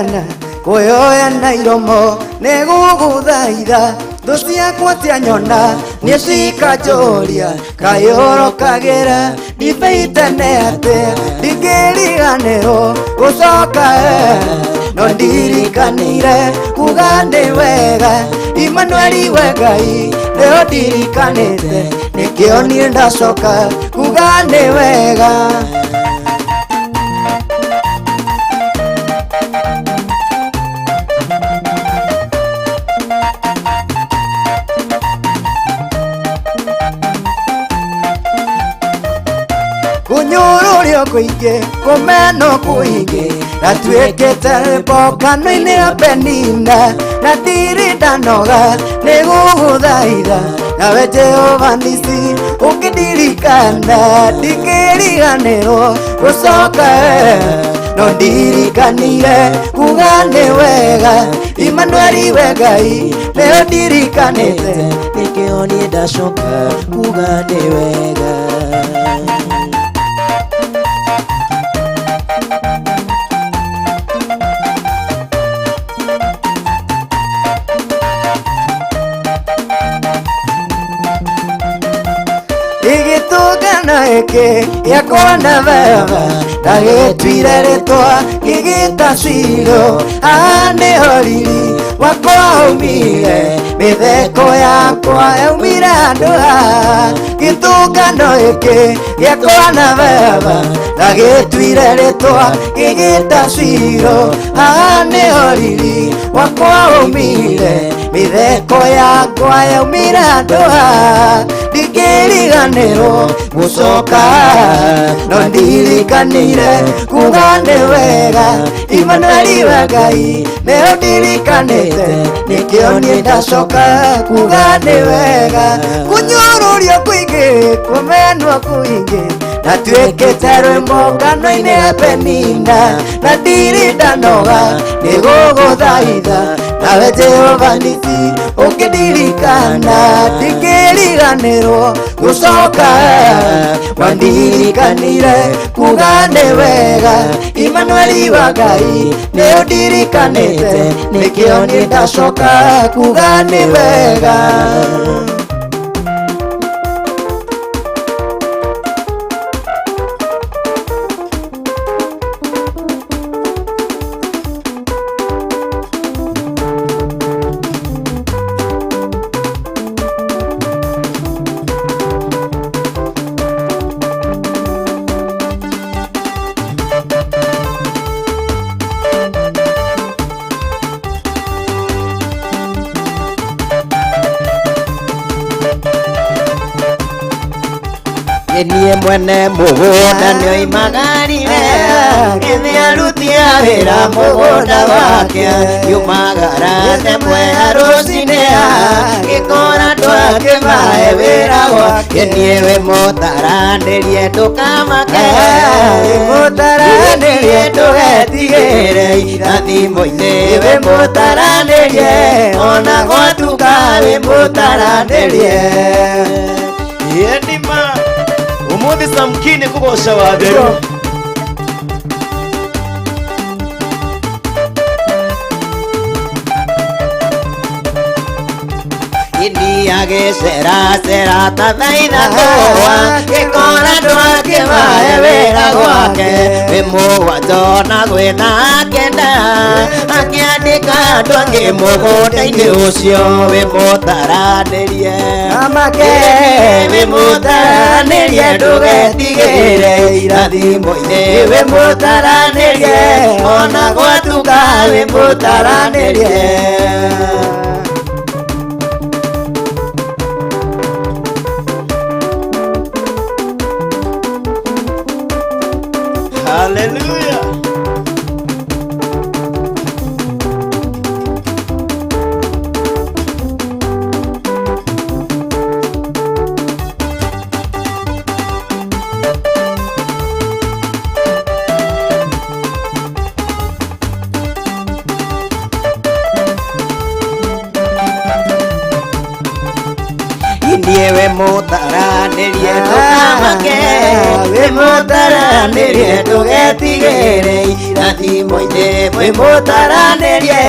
Kuoyana kuoyana iromo nĩgũgũthaitha thũ ciakwa cianyona nĩcikanjũria kayũrũkagĩra ndibei tene atĩa ndingĩriganĩrwo gũcoka no ndirikanire kuga nĩ wega Imanueli we Ngai nĩo ndirikanĩte nĩkĩo niĩ ndacoka kuga nĩ wega. Kunyururio kuingi kumenwo kuingi natuĩkĩte rwĩmbo kanua-inĩ ya Penina na ndirĩ ndanoga nĩgũgũthaitha nawe Jehova Nisi ũkĩndirikana ndingĩriganĩrwo gũcoka no ndirikanire kuga nĩ wega Imanueli we Ngai nĩo ndirikanĩte nĩkĩo niĩ ndacoka kuga nĩ wega. Igĩtũngana ĩkĩ gĩakwa na baba ndagĩtuire rĩtwa ngĩgĩta Shilo haha nĩho riri wakwa aumire mĩtheko yakwa yaumire handũ haha gĩtũngano ĩkĩ gĩakwa na baba ndagĩtuire rĩtwa ngĩgĩta Shilo haha nĩho riri wakwa aumire mĩtheko yakwa yaumire handũ haha ndingĩriganĩrwo gũcoka no ndirikanire kuga nĩ wega Imanueli we Ngai nĩo ndirikanĩte nĩkĩo niĩ ndacoka kuga nĩ wega kũnyũrũrio kũingĩ kũmenwo kũingĩ natuĩkĩte rwĩmbo kanua-inĩ ya Penina na ndirĩ ndanoga nĩgũgũthaitha nawe Jehova Nisi ũkĩndirikana ndingĩriganĩrwo gũcoka wandirikanire kuga nĩ wega Imanueli wa Ngai nĩo ndirikanĩte nĩkĩo niĩ ndacoka kuga nĩ wega. Niĩ mwene mũgũnda nĩoimagarire ngĩthiĩ aruti a wĩra mũgũnda wake yumagara temwe rũcinĩ ngĩkora andũ akĩmahe wĩra gwake niĩ wĩ mũtaranĩrie ndũkamake Mũtaranĩrie ndũgetigĩre irathimo-inĩ wĩ mũtaranĩrie ona gwatuka wĩ mũtaranĩrie. Yendima umuthi samkini kugosha watheru. Ini agĩceracera ta thaa ithatũ ngĩkora andũ akĩmahe wĩra gwake wĩ mũgwanja ona gwĩ thaa kenda akĩandĩka andũ angĩ mũgũnda-inĩ ũcio wĩ mũtaranĩrie Amake wĩ mũtaranĩrie ndũgetigĩre irathimo-inĩ wĩ mũtaranĩrie ona gwatuka wĩ mũtaranĩrie. Hallelujah. Niĩ wĩ mũtaranĩrie ndũkamake wĩ Wĩmũtaranĩrie ndũgetigĩre irathimo-inĩ wĩmũtaranĩrie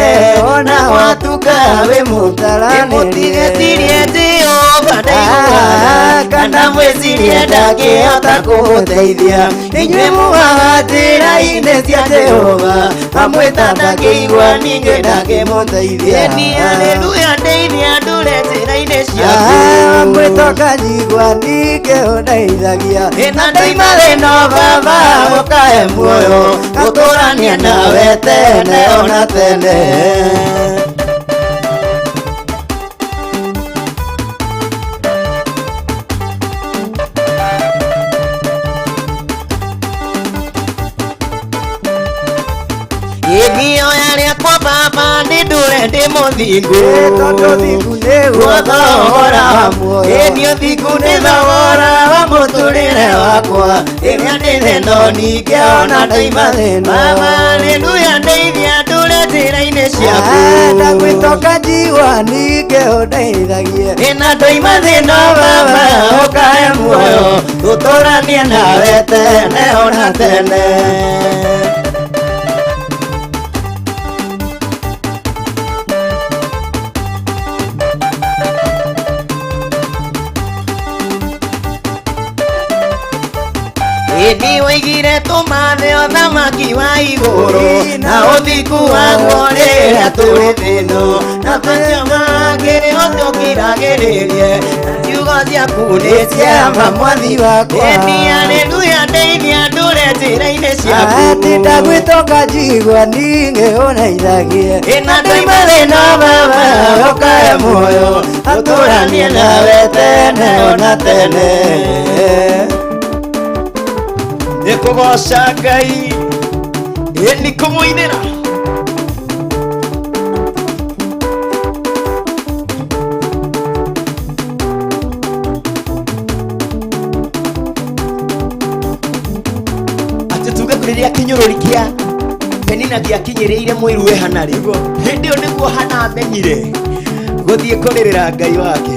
ona watuka wĩmũtaranĩrie mũtigecirie Jehova ndaiguaga kana mwĩcirie ndangĩhota kũmũteithia inyuĩ mugaga njĩra-inĩ cia Jehova amwĩta ndangĩigua ningĩ ndangĩmũteithia ni haleluya ndeithia ndũre njĩra-inĩ ciaku Mwĩtoka njigua ningĩ ũndeithagia ĩna ndoima thĩna baba ũkae muoyo gũtũrania nawe tene ona tene. Ĩthioya rĩakwa baba nĩ ndũre ndĩ mũthingu Tondũ thingu nĩguo thogora wa muoyo ĩni ũthingu nĩ thogora wa mũtũrĩre wakwa ĩrĩa ndĩ thĩna ningĩ ona ndoima thĩna. Baba haleluya ndeithia ndũre njĩra-inĩ ciaku Ndagwĩtoka njigua ningĩ ũndeithagie ĩna ndoima thĩna baba ũkae muoyo tũtũranie nawe tene ona tene. Ĩni woigire tũmathe ũthamaki wa igũrũ na ũthingu waguo rĩrĩa tũrĩ thĩno na macio mangĩ ũtũkiragĩrĩrie na ciugo ciaku nĩ cia ma mwathi wakwa Ĩni haleluya ndeithia ndũre njĩra-inĩ ciaku Atĩ ndagwĩtoka njigua ningĩ ũndeithagie ĩna ndoima thĩna baba ũkae muoyo tũtũranie nawe tene ona tene. Nĩ kũgoca Ngai ĩni kũmũinĩra atĩ tuge rĩrĩa kĩnyũrũri kĩa Penina gĩakinyĩrĩire mũiruwe Hana rĩ hĩndĩ ĩyo nĩguo Hana amenyire gũthiĩ kũrĩrĩra Ngai wake.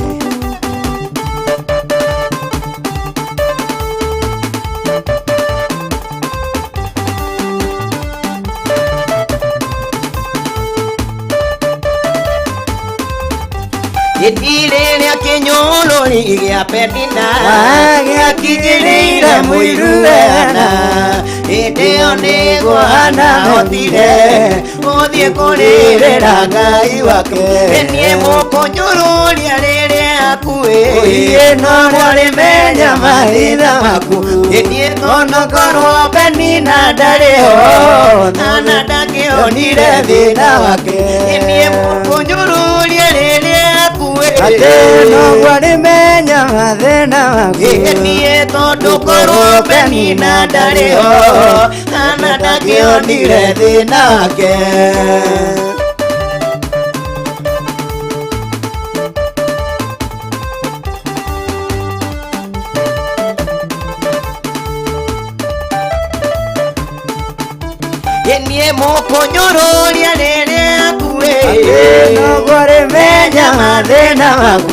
Rĩrĩa kĩnyũrũri gĩa Penina Gĩakinyĩrĩire mũiruwe Hana hĩndĩ ĩyo nĩguo Hana ahotire gũthiĩ kũrĩrĩra Ngai wake. Niĩ mũkũnyũrũria rĩrĩa akuĩ no mũrĩmenya mathĩna maku niĩ onokorwo Penina ndarĩ ho Hana ndangĩonire thĩna wake. Niĩ mũkũnyũrũria rĩrĩa akuĩ Atĩ noguo rĩmenya mathĩna maku niĩ tondũ korwo Penina ndarĩ ho Hana ndangĩonire thĩna wake. Niĩ mũkũnyũrũria rĩrĩa akuĩ Noguo rĩmenya mathĩna maku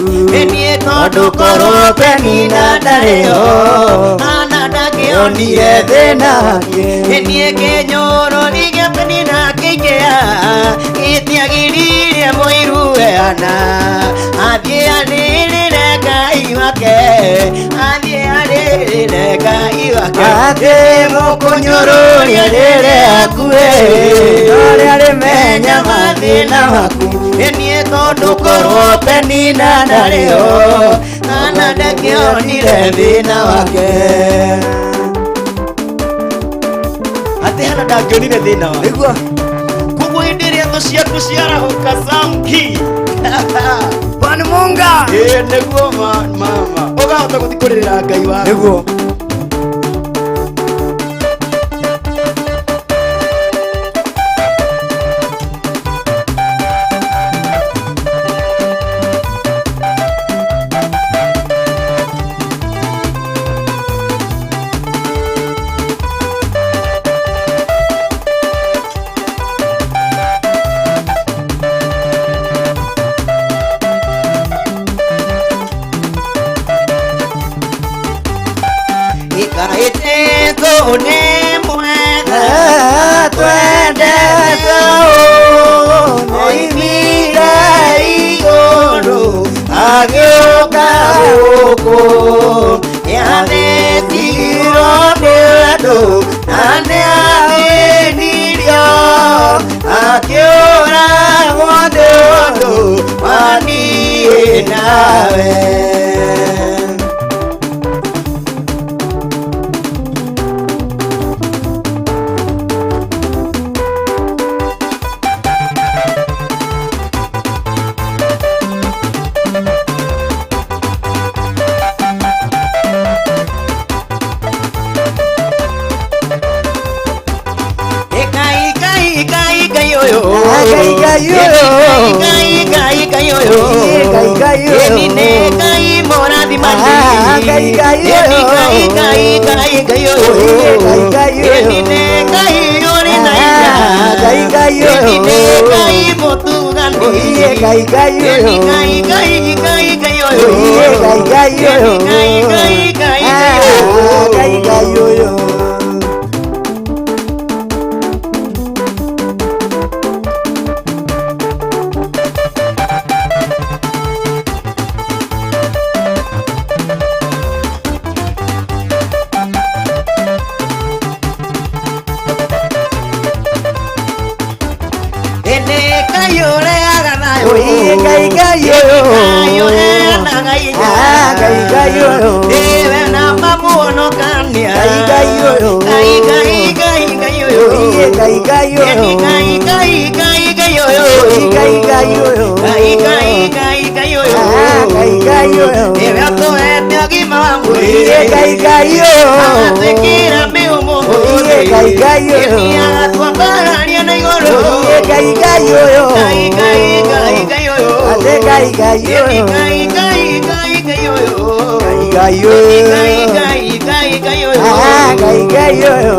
niĩ tondũ korwo Penina ndarĩ ho Hana ndangĩonire thĩna wake niĩ kĩnyũrũri gĩa Penina kĩingĩha gĩtiagiririe mũiruwe Hana athiĩ arĩrĩre Ngai wake athiĩ arĩrĩre Ngai wake. Atĩ mũkũnyũrũria rĩrĩa akuĩ Ũrĩa rĩmenya mathĩna maku niĩ tondũ korwo Penina ndarĩ ho Hana ndangĩonire thĩna wake. Atĩ Hana ndangĩonire thĩna wake nĩguo koguo hĩndĩ ĩrĩa thũ ciaku ciarahũka Samki Bwana Munga ĩĩ nĩguo mama ũkahota gũthiĩ kũrĩrĩra Ngai waku nĩguo Ngai ũyũ. Ĩni nĩ Ngai mũrathimani. Ah, Ngai, Ngai ũyũ. Ĩni Ngai, Ngai, Ngai, Ngai ũyũ. Oiye, Ngai, Ngai ũyũ. Ĩni nĩ Ngai ũrĩ na hinya. Ah, Ngai, Ngai ũyũ. Ĩni nĩ Ngai mũtugani. Oiye, Ngai, Ngai ũyũ. Ĩni Ngai, Ngai, Ngai, Ngai ũyũ. Oiye, Ngai, Ngai ũyũ. Ĩni Ngai, Ngai, Ngai, Ngai ũyũ. Ah, Ngai, Ngai ũyũ. Ĩni Ngai ũrehaga thayũ. Oiye, Ngai, Ngai ũyũ. Ngai ũheanaga hinya. Ah, Ngai, Ngai ũyũ. Nĩwe namba mũhonokania. Ngai, Ngai ũyũ. Ngai, Ngai, Ngai, Ngai ũyũ. Oiye, Ngai, Ngai ũyũ. Ĩni Ngai, Ngai, Ngai, Ngai ũyũ. Oiye, Ngai, Ngai ũyũ. Ngai, Ngai, Ngai, Ngai ũyũ. Ah, Ngai, Ngai ũyũ. Nĩwe ũtũhete ũgima wa mwĩrĩ. Oiye, Ngai, Ngai ũyũ. Agatwĩkĩra mĩhũmũ Oiye, Ngai, Ngai ũyũ. Ĩni agatwambararia na igũrũ. Oiye, Ngai, Ngai ũyũ. Ngai, Ngai, Ngai, Ngai ũyũ. Ate Ngai, Ngai Ĩni ũyũ. Ngai, Ngai, Ngai, Ngai ũyũ. Ngai, Ngai ũyũ. Ĩni Ngai, Ngai, Ngai, Ngai ũyũ. Ah, Ngai, Ngai ũyũ.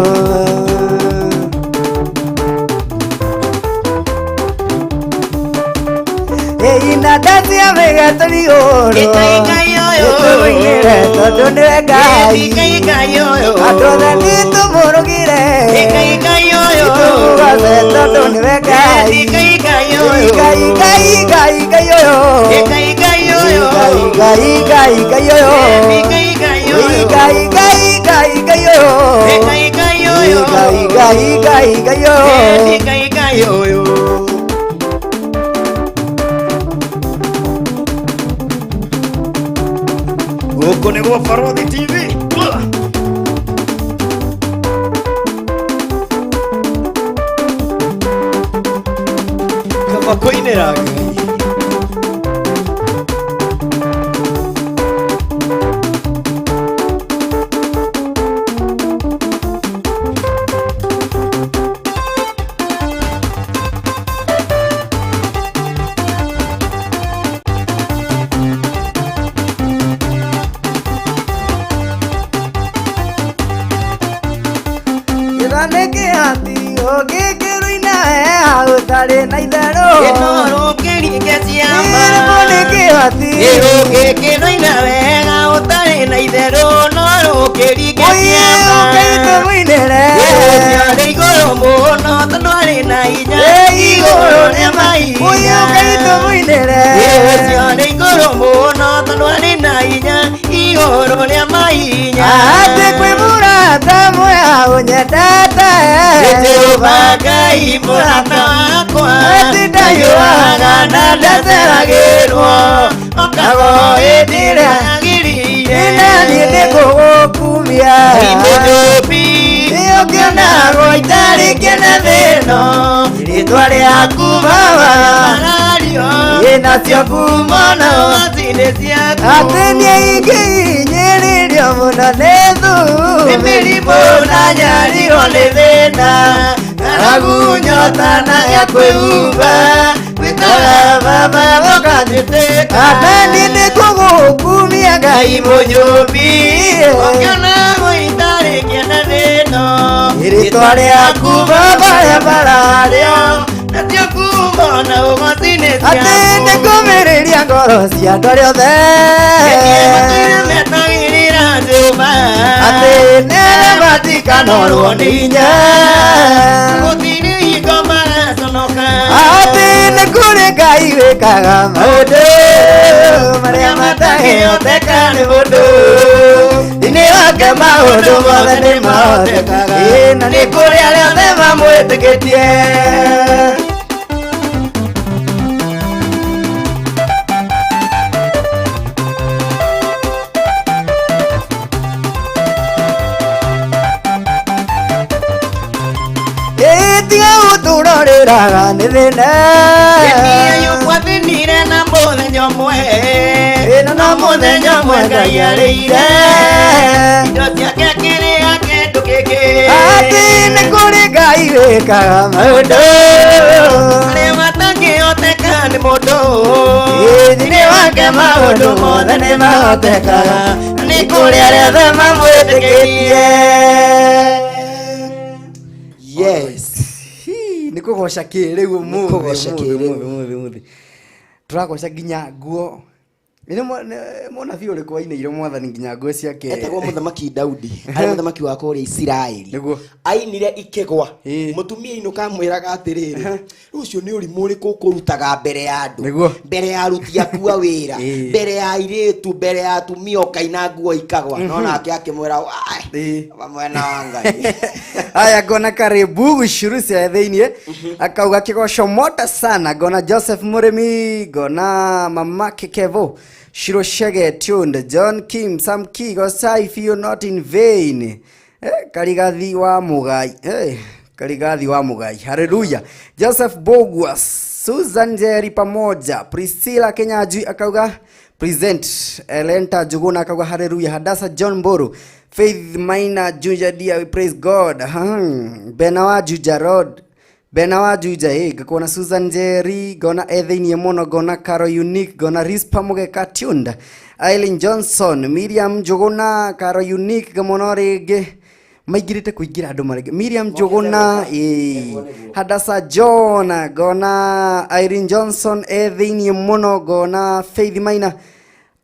Ĩinanda cia mĩgeto igũrũ. Ngai, Ngai ũyũ. Nĩtũmũinĩre tondũ nĩwe Ngai. Ĩni Ngai, Ngai ũyũ. Andũ othe nĩtũmũrugire. Ngai, Ngai ũyũ. Nĩtũmũgoce tondũ nĩwe Ngai. Ĩni Ngai, Ngai ũyũ. Ngai, Ngai, Ngai, Ngai ũyũ. Ngai, Ngai ũyũ. Ngai, Ngai, Ngai, Ngai ũyũ. Ĩni Ngai, Ngai ũyũ. Ngai, Ngai, Ngai, Ngai ũyũ. Ngai, Ngai ũyũ. Ngai, Ngai, Ngai, Ngai ũyũ. Ĩni Ngai, Ngai ũyũ. Gũkũ nĩ gwa Barothi TV. Kaba kũinĩra Ngai. Gĩthanĩkĩ hati ũngĩkĩrũina he ũtarĩ na itherũ. Ĩno rũkĩringe ciama. Irĩmũ nĩ kĩhoti. Ĩrũkĩkĩroina wega ũtarĩ na itherũ no rũkĩringe Oiye ciama. ũkĩtũmũinĩre. Ũcio arĩ igũrũ mũno tondũ arĩ na hinya. Ĩ Igũrũ rĩa mahinya. Oiye ũkĩtũmũinĩre. Ũcio arĩ igũrũ mũno tondũ arĩ na hinya. Igũrũ rĩa mahinya. Atĩ kwĩ mũrata mwega ũnyendete. Jehova Ngai mũrata wakwa. Atĩ ndanyuaga na ndaceragĩrwo. Okago hĩndĩ ĩrĩa yagĩrĩire. Nĩ niĩ nĩngũgũkumia. Imũnyũmbi Nĩũkĩonagwo itarĩ kĩene thĩno. Rĩtwa rĩaku Baba. marario. Ĩnacio ngumo na ũgacine ciaku. Atĩ niĩ ingĩhinyĩrĩrio mũno nĩ Nĩ thũ. mĩrimũ na nyariro nĩ thĩna. Ng'aragu nyota na ya kwĩhumba. Gwĩtaga baba ũkanjĩtĩka. Atĩ niĩ nĩngũgũkumia Ngai Ngai mũnyũmbi ũkĩonagwo itarĩ kĩene thĩno. Rĩtwa rĩaku Baba rĩa marario. Nacio ngumo na ũgoci nĩ Atĩ ciaku. nĩngũmĩrĩria ngoro cia andũ arĩa othe. Matũire metagĩrĩra Jehova. Atĩ nĩarĩa matikanorwo nĩ hinya. Gũtirĩ hingo magaconoka. Atĩ nĩ kũrĩ Ngai wĩkaga maũndũ marĩa matangĩhoteka nĩ mũndũ. Thĩinĩ wake maũndũ mothe nĩ mahotekaga. Ĩ, na nĩ kũrĩ arĩa othe mamwĩtĩkĩtie. Ĩ, tiga gũtũrorĩraga nĩ thĩna. Ayubu athĩnire na mũthenya ũmwe. Ĩ, na Na mũthenya ũmwe Ngai arĩire. Indo ciake akĩrĩa kĩndũ kĩngĩ. Atĩ nĩ kũrĩ Ngai wĩkaga maũndũ. Marĩa matangĩhoteka nĩ mũndũ. Ĩ, thĩinĩ wake Wake maũndũ mothe nĩ mahotekaga, na nĩ kũrĩ arĩa othe mamwĩtĩkĩtie. Yes. Hii, nĩ kũgoca kĩrĩu ũmũthĩ. Kũgoca ũmũthĩ, kĩrĩu. ũmũthĩ, ũmũthĩ, ũmũthĩ. Tũragoca nginya nguo. Nĩ mũnabii ũrĩkũ wainĩire mwathani nginya nguo ciake? Etagwo Mũthamaki Daudi, arĩ mũthamaki wa kũrĩa Isiraeli. Nĩguo. Ainire ikĩgwa. Ĩĩ. Mũtumia inũka amwĩraga atĩrĩrĩ, rũcio nĩ ũrimũ ũrĩkũ ũkũrutaga mbere ya andũ? Nĩguo. Mbere ya aruti aku a wĩra, Ĩĩ. mbere ya airĩtu, mbere ya atumia ũkaina nguo ikagwa. No nake akĩmwĩra, "Wai, Ĩĩ. mwena wa Ngai." Aya, ngona karibu gucurucia thĩiniĩ akauga kĩgoco mota sana. Ngona Joseph Mũrĩmi, ngona Mamake Kevo Shiroshege tuned, John Kim Sam Ki gocai feel not in vain. Karigathi wa Mugai, Karigathi wa Mugai, haleluya. Joseph Bogwa, Susan Njeri pamoja Priscilla Kenyajui akauga present, Elenta Juguna akauga haleluya, Hadasa John Mburu, Faith Maina Juja dear, we praise God. Bena wa Juja Road, Bena wa Juja, ngakona Susan Njeri, ngona ethĩiniĩ mũno, ngona Caro Unique, ngona Rispa Mugeka tuned, Eileen Johnson, Miriam Njuguna, Caro Unique, ngamona rĩngĩ maingĩrĩte kũingĩra andũ marĩngĩ, Miriam Njuguna, Hadasa John, ngona Irene Johnson ethĩiniĩ mũno, ngona Faith Maina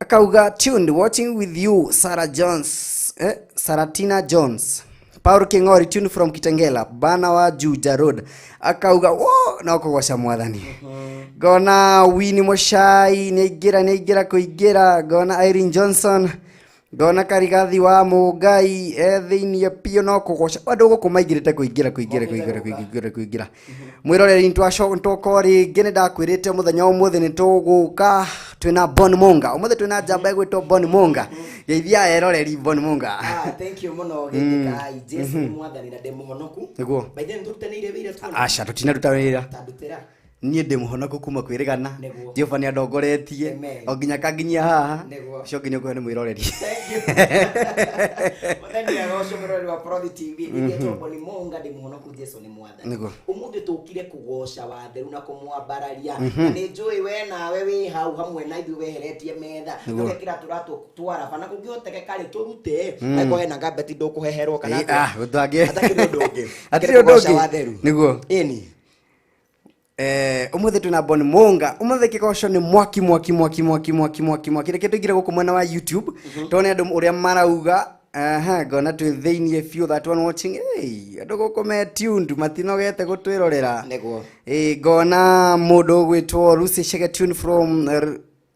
akauga tuned, watching with you, Sarah Jones, Saratina Jones, Paul King'ori tuned from Kitengela, Bana wa Juja Road akauga wo no kũgoca mwathani. Ngona Winnie Mũcai nĩaingĩra, nĩaingĩra kũingĩra, ngona Irene Johnson, ngona Karigathi wa Mũngai e thĩiniĩ biũ no kũgoca andũ gũkũ maingĩrĩte kũingĩra kũingĩra kũingĩra kũingĩra kũingĩra. Mwĩroreri, nĩtwacoka rĩngĩ, nĩ ndakwĩrĩte mũthenya wa ũmũthĩ nĩ tũgũka twĩna Bon Munga. Ũmũthĩ twĩna njamba ĩgwĩtwo Bon Munga. Geithia eroreri, Bon Munga. Ah, thank you mũno geithĩkai. Jesu nĩ mwathani na ndĩ mũhonoku. Nĩguo. By the way, nĩtũrutanĩire wĩra tuona. Aca, tũtinaruta wĩra. Tandutĩra. Niĩ ndĩ mũhonoku kuma kwĩrĩgana. Nĩguo. Jehova nĩ andongoretie Amen. o nginya kanginyia haha. Nĩguo. Ũcio ũngĩ nĩ ũkũhe nĩ mwĩroreri. Thank you. Mũthenya agocwo mũrori wa Profi TV. Nĩgetwo Boni Munga, ndĩ mũhonoku, Jesu nĩ mwathani. Nĩguo. Ũmũthĩ tũkire kũgoca watheru na kũmwambararia. Na nĩ njũĩ we nawe wĩ hau hamwe na ithuĩ weheretie metha. Nĩguo. Tũgekĩra tũratũ twaraba na kũngĩhotekeka rĩ tũrute. Angĩkorwo hena ngambeti ndũkũheherwo kana Ĩ, ah, gũtangĩ- Hatakĩrĩ ũndũ ũngĩ. Hatirĩ ũndũ Kũgoca ũngĩ. watheru. Nĩguo. Ĩni. Ũmũthĩ twĩna Bon Munga. Ũmũthĩ kĩgoco nĩ mwaki mwaki mwaki mwaki mwaki mwaki mwaki. Reke tũingĩre gũkũ mwena wa YouTube tuone andũ ũrĩa marauga. Aha, ngona twĩ thĩiniĩ biũ, that one watching. Hey, andũ gũkũ me tuned, matinogete gũtwĩrorera. Nĩguo. Ngona mũndũ ũgwĩtwo Lucy Shege tuned from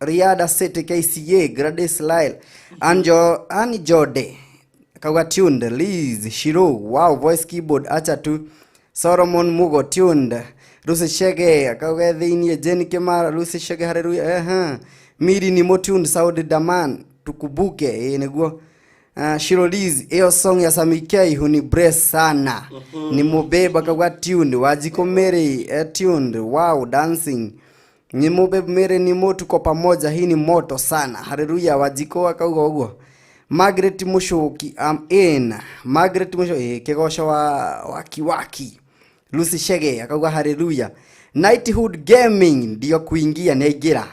Riada City KCA, Gladys Lyle, Anjo Annie Jode akauga tuned, Liz Shiro, wow, voice keyboard acha tu, Solomon Mugo tuned, Lucy Shege akauga thĩiniĩ, Jane Kimara, Lucy Shege haleluya, Miri ni mo tuned, Saudi Daman tukubuke, nĩguo. Shiro Liz, iyo song ya Sami K huni bless sana. Ni mubeba akauga tuned, Wajiko Mary tuned, wow, dancing. Ni mubebe Mary ni mo, tuko pamoja, hii ni moto sana. Haleluya, Wajiko akauga ũguo. Margaret Mushoki, I'm in. Margaret Mushoki, kĩgoco wa waki waki. Lucy Shege akauga haleluya. Knighthood Gaming ndio kuingia nĩ aingĩra.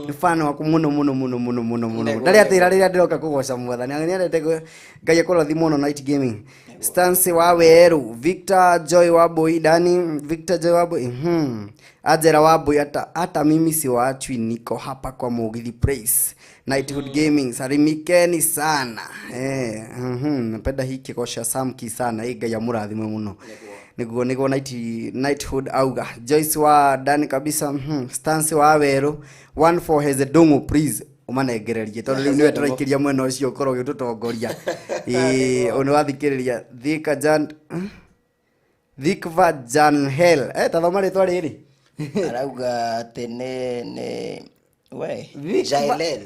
Nĩ fan waku mũno mũno mũno mũno mũno mũno. Nĩguo, Ndarĩ atĩra rĩrĩa ndĩroka kũgoca mwathani. Nĩ endete Ngai akũrathime mũno Night Gaming. Stance wa Weru, Victor Joy wa Boy, Dani Victor Joy wa Boy. Ajera wa Boy, hata mimi siwaachwi, niko hapa kwa Mugithi Praise. Knighthood Gaming, salimikeni sana. Napenda hii kĩgoco Samki sana. Ĩ Ngai amũrathime mũno. Nĩguo nĩguo Knighthood auga. Joyce wa Dani kabisa. Stance wa Weru, one for Hezedongo please. Ũmanengererie tondũ rĩu nĩwe tũraikĩria mwena ũcio ũkorwo ũgĩtũtongoria. Ĩĩ, ũyũ nĩ wathikĩrĩria Thika Jan Thikva Janhel. Tathoma rĩtwa rĩrĩ. Arauga atĩ nĩ we Thikva- Jaelel.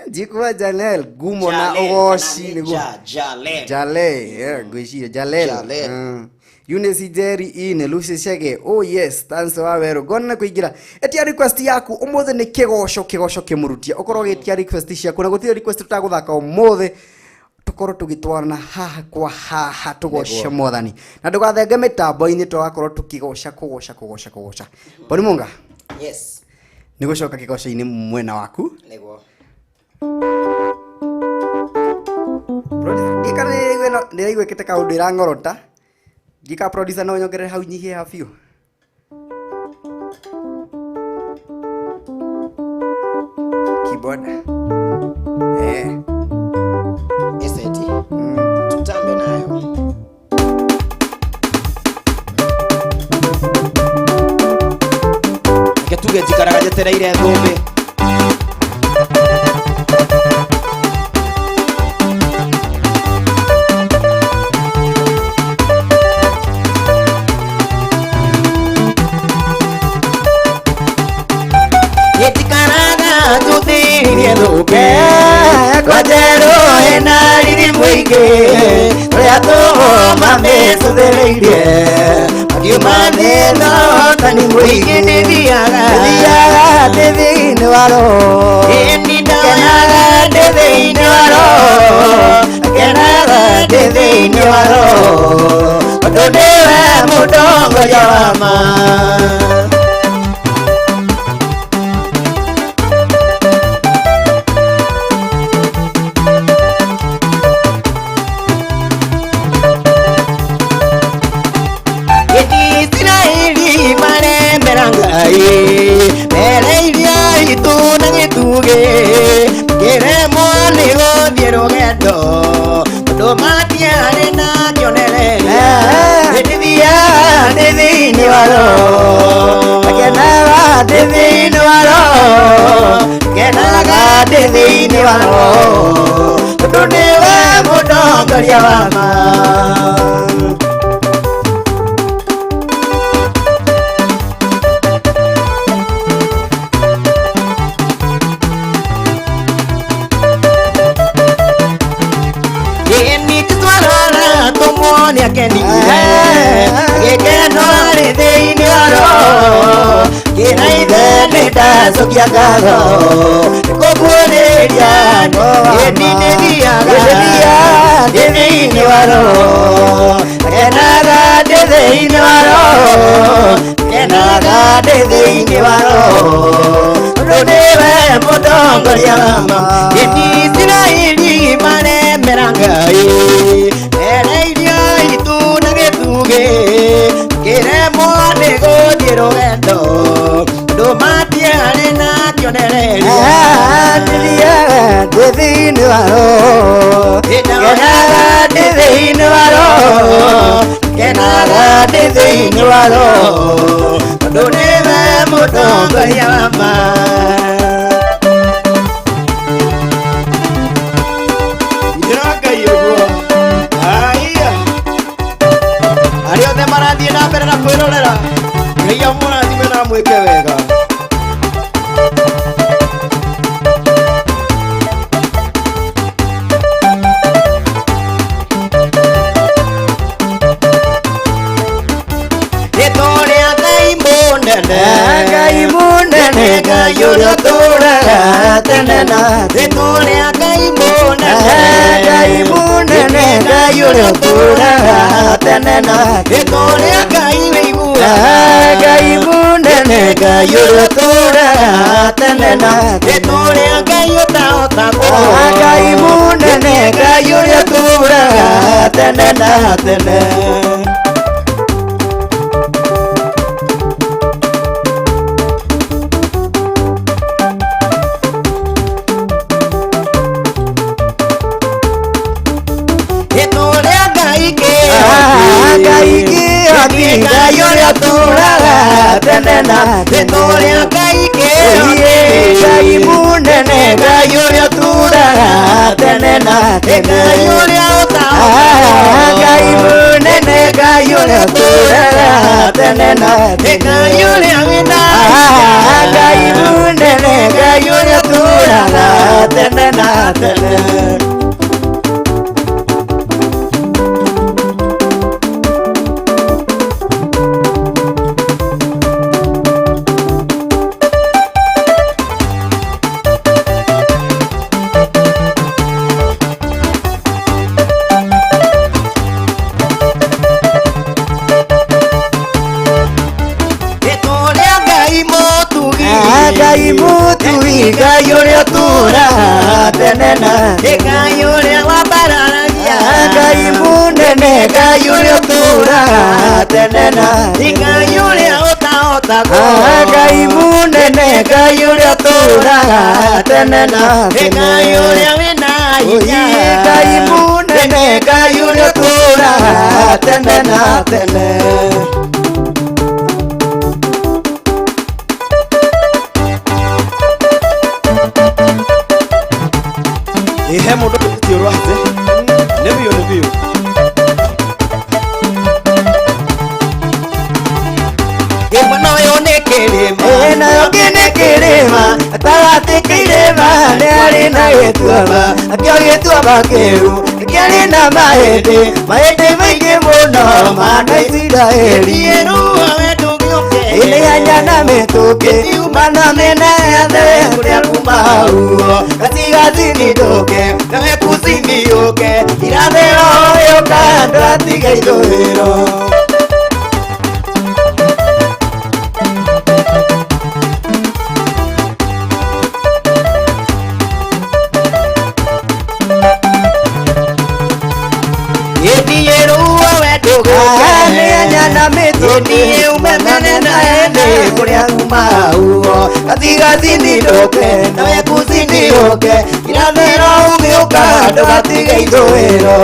Jikva Janel ngumo na Jalel, ũgoci kana nĩ nĩguo. Jalel. Jale, yeah, ngwĩciria Jalel. Jalel. Eunice Njeri ine Lucy Shege. Oh yes, Stance wa Weru. Ngona kũingĩra. Etia request yaku ũmũthĩ nĩ kĩgoco kĩgoco kĩmũrutia. Ũkorwo ũgĩtia request ciaku na gũtirĩ request tũtagũthaka ũmũthĩ. Tũkorwo tũgĩtwarana haha kwa haha tũgoce mwathani. Na ndũgathenge mĩtambo-inĩ tũgakorwo tũkĩgoca kũgoca kũgoca kũgoca. Boni Munga. Yes. Nĩ gũcoka kĩgoco-inĩ mwena waku. Nĩguo. Producer, kana ndĩraigua ĩkĩte kaũndũ ĩrang'orota. Ngĩka producer no nyongerere hau nyihie ha biũ. Keyboard. Eh. Eseti. Tutambe nayo. Reke tuge njikaraga njetereire thũmbĩ. Njikaraga njũthĩrĩirie thũmbĩ kwa njerũ ĩna riri mũingĩ ũrĩa tũhoma mĩcũthĩrĩirie makiuma thĩna ũhotani mũingĩ ndĩthiaga Thiaga ndĩ thĩinĩ wa roho. Ĩni ndonaga ndĩ thĩinĩ wa roho, ngenaga ndĩ thĩinĩ wa roho, tondũ nĩwe mũtongoria wa ma. Isiraeli maremera Ngai mereirie itu na gĩtugĩ kĩremwo nĩ gũthiĩ rũgendo tondũ matiarĩ na kĩonereria. Ndĩthiaga ndĩ thĩinĩ wa roho, ngenaga ndĩ thĩinĩ wa roho, ngenaga ndĩ thĩinĩ wa roho, tondũ nĩwe mũtongoria wa ma. Tũmuone akenire gĩkeno arĩ thĩinĩ wa roho kĩra ithe nĩ ndacokia ngatho nĩkũguũrĩria ĩni nĩthiaga ndĩ thĩinĩ wa roho ngenaga ndĩ thĩinĩ wa roho ngenaga ndĩ thĩinĩ wa roho tondũ nĩwe mũtongoria wa ma. Ĩni Isiraeli maremera Ngai mereirio itu na gĩtugĩ kĩremwo nĩ gũthiĩ rũgendo tondũ matiarĩ na kĩonereria. Thiaga ndĩ thĩinĩ wa roho. Ngenaga ndĩ thĩinĩ wa roho, ngenaga ndĩ thĩinĩ wa roho, tondũ nĩwe mũtongoria wa ma. Inĩra Ngai ũguo. Aya. Arĩa othe marathiĩ na mbere na kwĩrorera, Ngai amũrathime na amwĩke wega. Rĩtwa rĩa Ngai mũnene, Ngai mũnene, Ngai ũrĩa ũtũũraga tene na rĩtwa rĩa Ngai mũnene, Ngai mũnene, Ngai ũrĩa ũtũũraga tene na rĩtwa rĩa Ngai wĩiguaga, Ngai mũnene, Ngai ũrĩa ũtũũraga tene na rĩtwa rĩa Ngai ũtahotagwo, Ngai mũnene, Ngai ũrĩa ũtũũraga tene na tene. Rĩtwa rĩa Ngai kĩhoti, Ngai kĩhoti, Ngai ũrĩa ũtũũraga tene na rĩtwa rĩa Ngai kĩhoti, Ngai mũnene, Ngai ũrĩa ũtũũraga tene na tene, Ngai ũrĩa ũtahotagwo, Ngai mũnene, Ngai ũrĩa ũtũũraga tene na tene, Ngai ũrĩa wĩna Ngai mũnene, Ngai ũrĩa ũtũũraga tene na tene. Rĩtwa rĩa Ngai mũtugi, Ngai Ngai ũrĩa ũtũũraga tene na Ngai ũrĩa wambararagia Ngai mũnene Ngai ũrĩa ũtũũraga tene na Ngai ũrĩa ũtahotagwo Ngai mũnene Ngai ũrĩa ũtũũraga tene na Ngai ũrĩa wĩna hinya Ngai mũnene Ngai ũrĩa ũtũũraga tene na tene. Ihe mũndũ ti ũrwate nĩ biũ nĩ biũ. Ĩmwe ũyũ nĩ kĩrĩma Nayo nĩ kĩrĩma gatagatĩ ka irĩma nĩ harĩ na gĩtuamba nakĩo gĩtuamba kĩu kĩarĩ na mahĩndĩ mahĩndĩ maingĩ mũno mana Isiraeli. Ĩthiĩ ruo we ndũgĩũke Ĩnĩ na mĩtũkĩ mana mĩena yothe kũrĩa kuma huo gathigathini ndũke nawe kusini ũke irathĩro yũka ndũratiga ithũĩro. Ĩthiĩ ruo we ndũgĩũke Nĩ mĩtũkĩ Ĩthiĩ umemene na ene kũrĩa kuma huo gathigathini ndũke nawe kusini ũke irathĩro ũgĩũka ndũgatige ithũĩro.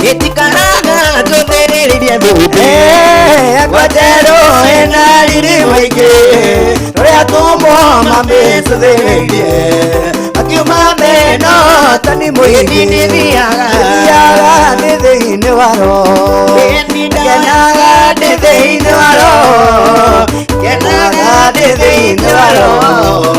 Ĩtikaraga njũthĩrĩrie thũmbĩ Ngwaterwo ĩna riri mũingĩ rũrĩa atũmwo mamĩcũthĩrĩirie makiuma meno tani mũingĩ Nĩthiaga. Thiaga nĩ thĩinĩ wa roho kenaga ndĩ thĩinĩ wa roho kenaga ndĩ thĩinĩ wa roho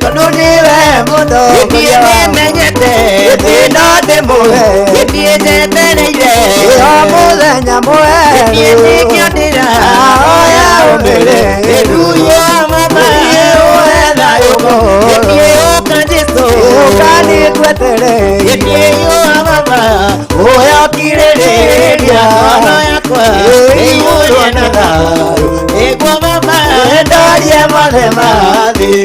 tondũ nĩwe mũtongoria Ĩthiĩ nĩmenyete ĩtĩ no ndĩmũhe Ĩthiĩ njetereire ĩyo mũthenya Ĩthiĩ mwerũ nĩkĩo ndĩra ahoya ũmĩrĩ Ĩruyo mama ũhe thayũ Ĩthiĩ ũka Jesũ ũka nĩngwetereire Ĩthiĩ yũa mama ũya ũkirĩrĩria Ngoro yakwa ĩiyũrwo na thayũ Nĩguo mama ndorie mothe ma thĩ.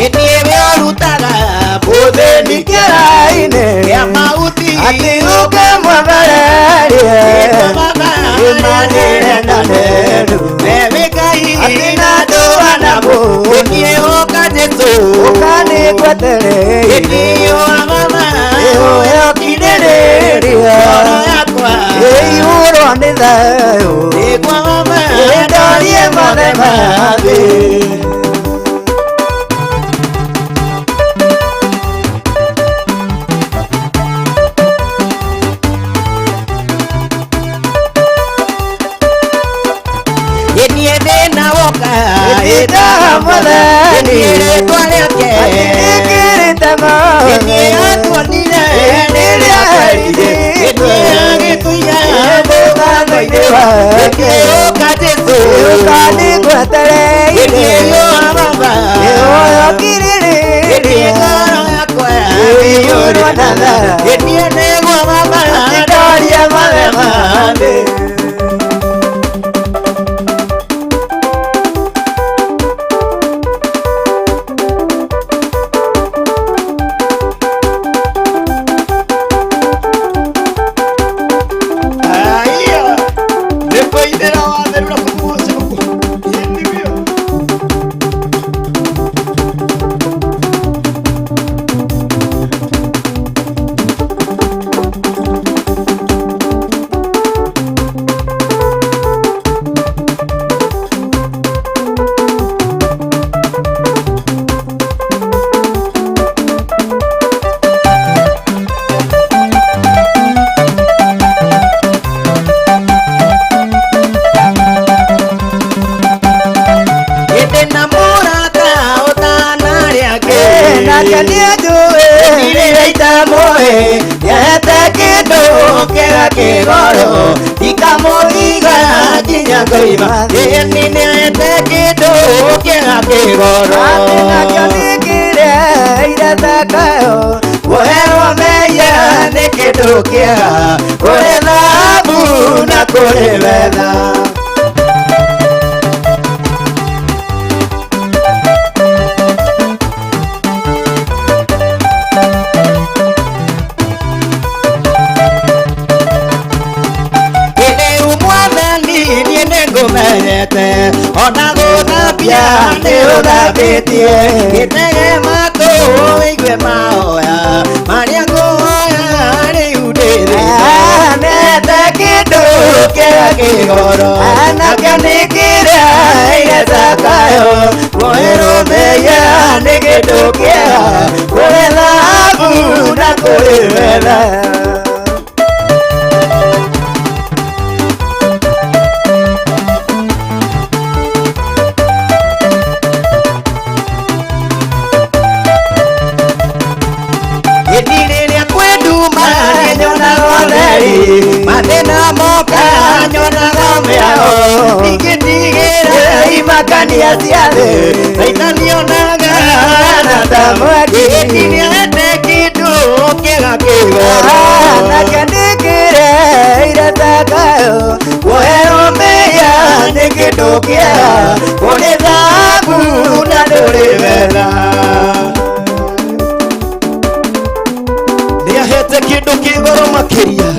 Ĩthiĩ we ũrutaga Mũthĩni kĩrainĩ Kĩa mahuti atĩ ũke mwemererie Nĩguo mama ĩmanĩre na nderu Ewe Ngai atĩ na ndũa na mũndũ Ĩthiĩ ũka Jesũ ũka nĩngwetereire Ĩthiĩ yũa mama ĩũya ũkirĩrĩria Ngoro yakwa ĩiyũrwo nĩ thayũ Nĩguo mama ĩndorie mothe ma thĩ. Ĩthiĩ thĩna woka Ĩtinda mwathani Ĩthiĩ rĩtwa rĩake Atĩkĩrĩte mothe Ĩthiĩ atuonire Rĩrĩa Ĩthiĩ agĩtũiga mũgambo-inĩ wake Ĩthiĩ ũka Jesũ ũka nĩngwetereire Ĩthiĩ yũa baba ĩũya Ĩthiĩ ũkirĩrĩria ngoro yakwa ĩiyũrwo na thayũ Ĩthiĩ nĩguo baba Atĩndorie mothe ma thĩ. Aiya nĩ kũinĩra watheru na kũmũgoca ũguo nĩ biũ. Tũima ĩni nĩete kĩndũ kĩega kĩgoro Atĩ nakĩo nĩ kĩrĩa iretakayo Kũherwo mehia nĩ kĩndũ kĩega kũrĩ thahabu na kũrĩ betha. Rĩu mwathani niĩ nĩngũmenyete ona gũthambia nĩ ũthambĩtie gĩtege matũ ũigue mahoya marĩa ngũhoya rĩu ndĩ thĩna Nete kĩndũ kĩrĩa kĩgoro nakĩo nĩ kĩrĩa iretakayo kũherwo mehia nĩ kĩndũ kĩega kũrĩ thahabu na kũrĩ betha. Hĩndĩ rĩrĩa kwĩ nduma nĩnyonaga ũtheri mathĩna moka nyonaga mĩago ingĩtigĩra imakania cia thĩ taitanionaga na ta mwaki hĩndĩ nĩahete kĩndũ kĩega kĩgoro nakĩo nĩ kĩrĩa iretakayo kũherwo mehia nĩ kĩndũ kĩega kũrĩ thahabu na ndũrĩ betha. Nĩahete kĩndũ kĩgoro makĩria.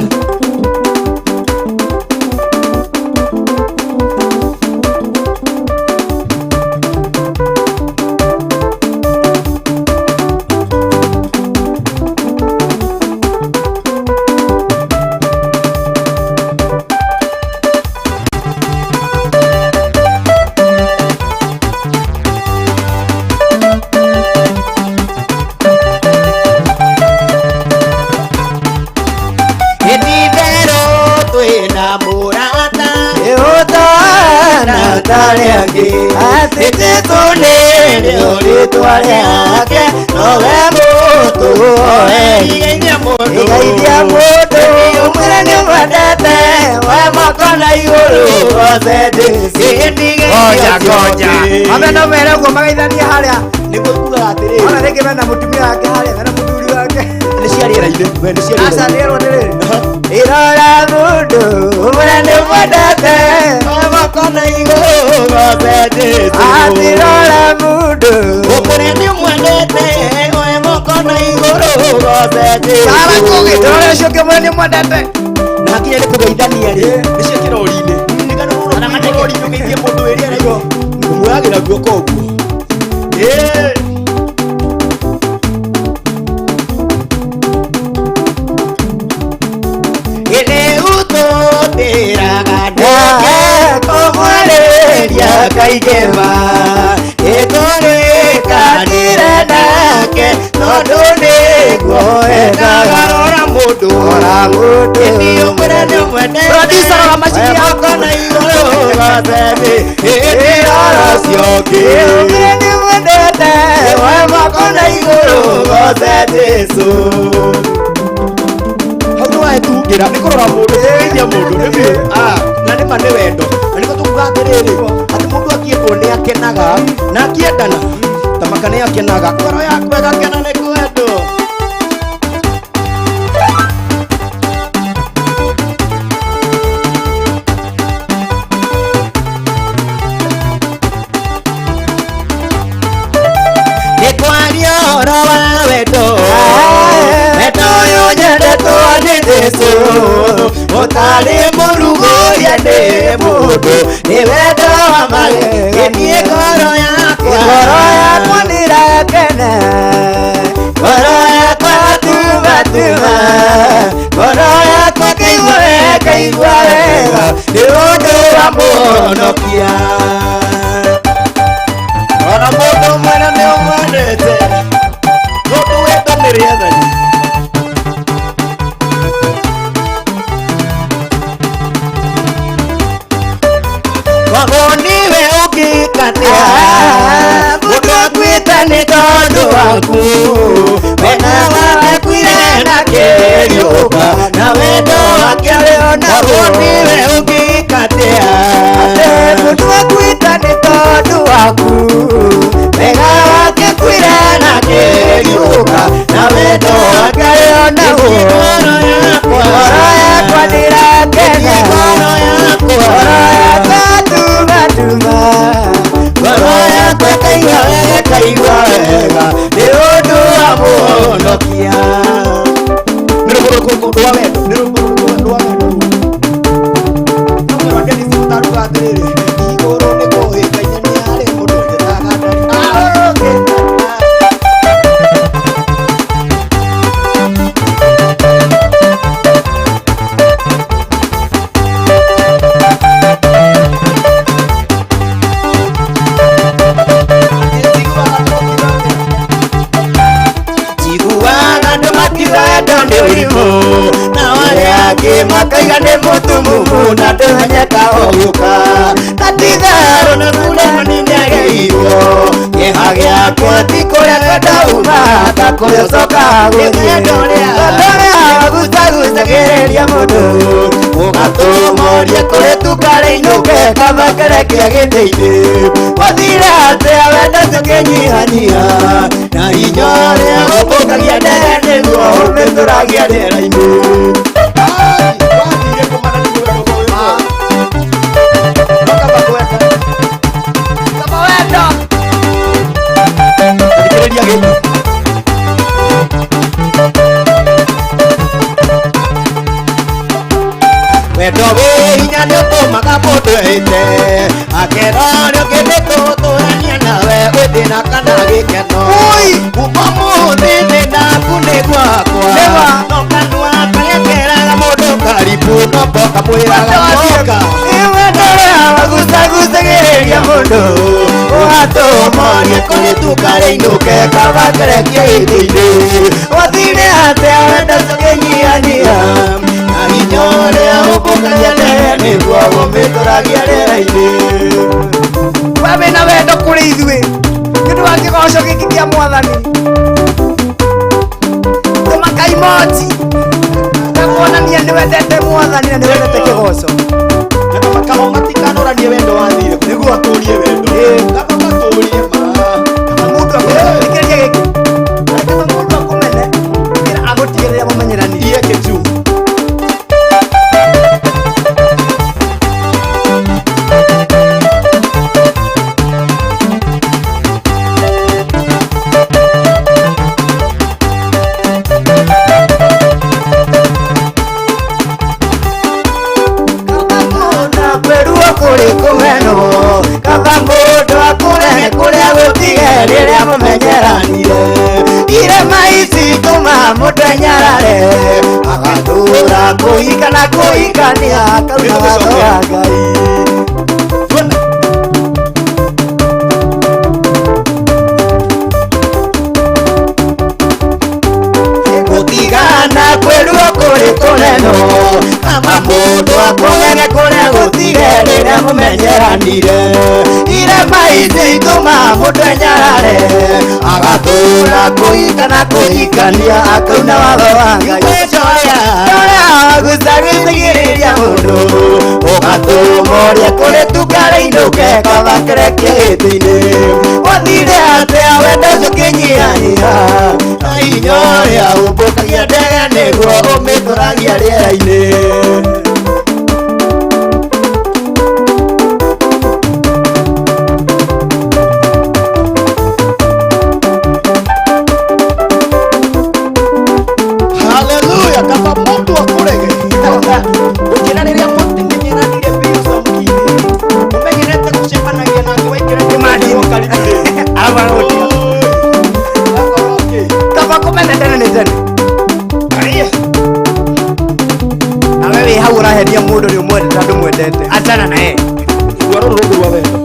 Itherũ twĩna mũrata Ĩũtana ũtarĩ angĩ Atĩ Jesũ nĩrĩo rĩtwa rĩake nowe mũtũoe igeithia mũndũ Igeithia mũndũ ũmwĩre nĩũmwendete we moko na igũrũ goce Jesũ Ngoja ngoja Mambe no mere ũguo magaithania harĩa Nĩguo kugaga atĩrĩrĩ ona rĩngĩ mena mũtumia wake harĩa mena mũthuri wake nĩ cia rĩera-inĩ we nĩ cia aca rĩera-inĩ. rĩerwo nĩ rĩrĩ irora mũndũ ũmwĩre nĩũmwendete we moko na igũrũ goce Jesũ atirora mũndũ ũmwĩre nĩũmwendete we moko na igũrũ goce Jesũ Sara Ngugi ndĩrora ũcio ũngĩ ũmwĩre nĩũmwendete na hakinya nĩ kũgeithania rĩ nĩ cia kĩrori-inĩ nĩkana kĩrori-inĩ ũgeithie mũndũ wĩ rĩera-inĩ ũmuoyagĩra guoko ũguo. Ĩĩ. Rĩu tũtĩraga ndeke kũmwarĩria kaingĩ ma ĩtũrĩkanĩre nake tondũ nĩguo endaga Rora mũndũ Rora mũndũ. Ĩni ũmwĩre nĩũmwendete Producer, rora macini We yaku. moko na igũrũ goce Ĩni rora ũcio ũngĩ ũmwĩre nĩũmwendete We moko na igũrũ goce Jesũ hau nĩ wahetungĩra nĩ kũrora mũndũ kũgeithia mũndũ nĩ biũ. Ah, na nĩ ma nĩ wendo na nĩguo tũkuga atĩrĩrĩ atĩ mũndũ akĩendwo nĩ akenaga na akĩendana tamaka nĩ akenaga ngoro yaku ĩgakena nĩ kwendwo. Nĩ kwaria ũhoro wa wendo wendo ũyũ nyendetwo nĩ Jesũ ũtarĩ mũrugũria nĩ mũndũ nĩ wendo wa magegania ngoro yakwa ngoro yakwa nĩrakena ngoro yakwa tuma tuma ngoro yakwa kaigua wega kaigua wega nĩ ũndũ wa mũhonokia. Rora mũndũ mwene nĩ ũmwendete tondũ wendo nĩ rĩathani. Koguo niwe ũngĩkatia mũndũ akuĩte nĩ tondũ waku wena wake akuire na kĩriũka na wendo wake ũrĩ o naguo. Koguo niwe ũngĩkatia Rwa wendo nĩ rwĩmbo rwa wendo no mwĩrwa Dennis Mũtaruga atĩrĩrĩ igũrũ nĩ kũhĩkaine nĩ harĩ mũndũ njĩtaga ndari. Njiguaga andũ makiuga wendo nĩ ũrimũ na arĩa angĩ makaiga nĩ mũtumumu na ndũmenyeka ũgĩũka na ti-itherũ na Sulemani nĩageirwo kĩeha gĩakwa ti kũrĩa kwenda uma ta kũrĩa ũcokaga gũthiĩ wendo ũrĩa gucagucagĩrĩria mũndũ ũgatũma ũrie kũrĩ tuka rĩinũke kaba kerekia gĩtĩ-inĩ wathire atĩa wendo tũkĩnyihanyiha na hinya ũrĩa ũmbũkagia ndege nĩguo ũmĩtũragia rĩera-inĩ. Wathire kũmana nĩguo wendo ũyũ. No kaba kwenda. Kaba wendo. Thikĩrĩria gĩkĩ. Wendo wĩ hinya nĩ ũtũmaga mũndũ ehĩte akera ũrĩa ũngĩ nĩ tũgũtũrania nawe wĩ thĩna kana gĩkeno kuma mũthĩ thĩna aku nĩ gwakwa no kanua karĩa keraga mũndũ karibu noko kamwĩraga moka wendo ũrĩa wagucagucagĩrĩria mũndũ ũgatũma ũrie kũrĩ tuka rĩinũke kaba kerekia gĩtĩ-inĩ wathire atĩa wendo tũkĩnyihanyiha na hinya ũrĩa ũmbũkagia ndege nĩguo ũmĩtũragia rĩera-inĩ. We wĩna wendo kũrĩ ithuĩ nĩ ũndũ wa kĩgoco gĩkĩ kĩa mwathani tũma kaimoji ga kuonania nĩ wendete mwathani na nĩ wendete kĩgoco. Na kaba kaba matikanoranie wendo wathire nĩguo atũrie wendo. Kaba matũrie ma. Kaba mũndũ akũmene thikĩrĩria gĩkĩ kaba mũndũ akũmene gũkĩra agũtige rĩrĩa mũmenyeranire. Iye kĩtu. Kaba mũndũ akwĩrwo kũrĩ kũmenwo kaba mũndũ akũrege kũrĩa gũtige rĩrĩa mũmenyeranire irema ici tũma mũndũ enyarare agatũra kũhika na kũhikania akauna watho wa Ngai. Tuone. Gũtigana kwĩrwo kũrĩ kũneno kaba mũndũ akũrege kũrĩa gũtige rĩrĩa mũmenyeranire irema ici itũma mũndũ enyarare agatũra kũhika na kũhikania akauna watho wa Ngai. Ũrĩa wagucagĩrĩria mũndũ ũgatũma ũrie kũrĩ tuka rĩinũke kaba kerekia gĩtĩ-inĩ wathire atĩa wendo ũkĩnyihanyiha na hinya ũrĩa ũmbũkagia ndege nĩguo ũmĩtũragia rĩera-inĩ. Haleluya kaba mũndũ akũrege gũkĩra rĩrĩa mũtimenyeranire biũ Samkini ũmenyerete gũcemanagia nake waingĩra Imagine. karibu rĩ. Arabu aragũtiga. Akorwo kĩ? Kaba kũmene tene nĩ tene nawe wĩ hau ũraheria mũndũ nĩ ũmwendete ndũmwendete achana naye. Igua rũrũ rũngũ rwa wendo.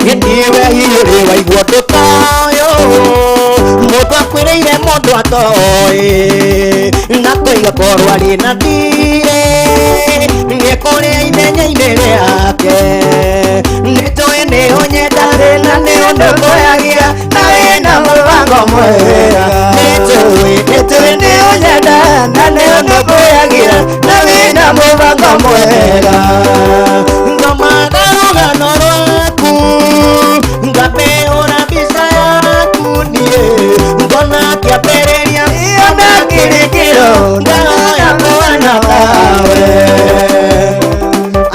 Gĩtiwe hiũrĩ waigua ũndũ ta ũyũ mũndũ akwĩrĩire mũndũ atoĩ na kũiga korwo arĩ na thirĩ nĩ kũrĩa ithenya-inĩ rĩake nĩ njũĩ nĩ ũnyendete na nĩ ũndũkũyagia na wĩna mũbango mwega nĩ njũĩ nĩ njũĩ nĩ ũnyendete na nĩ ũndũkũyagia na wĩna mũbango mwega ngomaga rũgano rwaku ngapehũra mbica yaku niĩ ngona kĩambĩrĩria ona kĩrĩkĩro ndahoya kũhana tawe.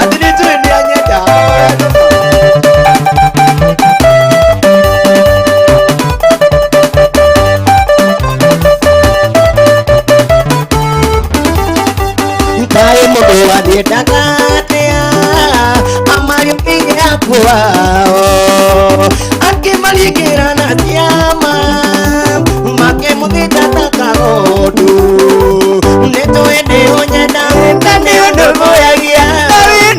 Atĩ nĩ njũĩ nĩ anyenda. Ngwĩndaga atĩa amariũkĩire akuao akĩmaringĩra na ciama makĩmũthĩnja ta kagondu nĩtũĩ nĩ ũnyenda na nĩ ũndũ mũyagia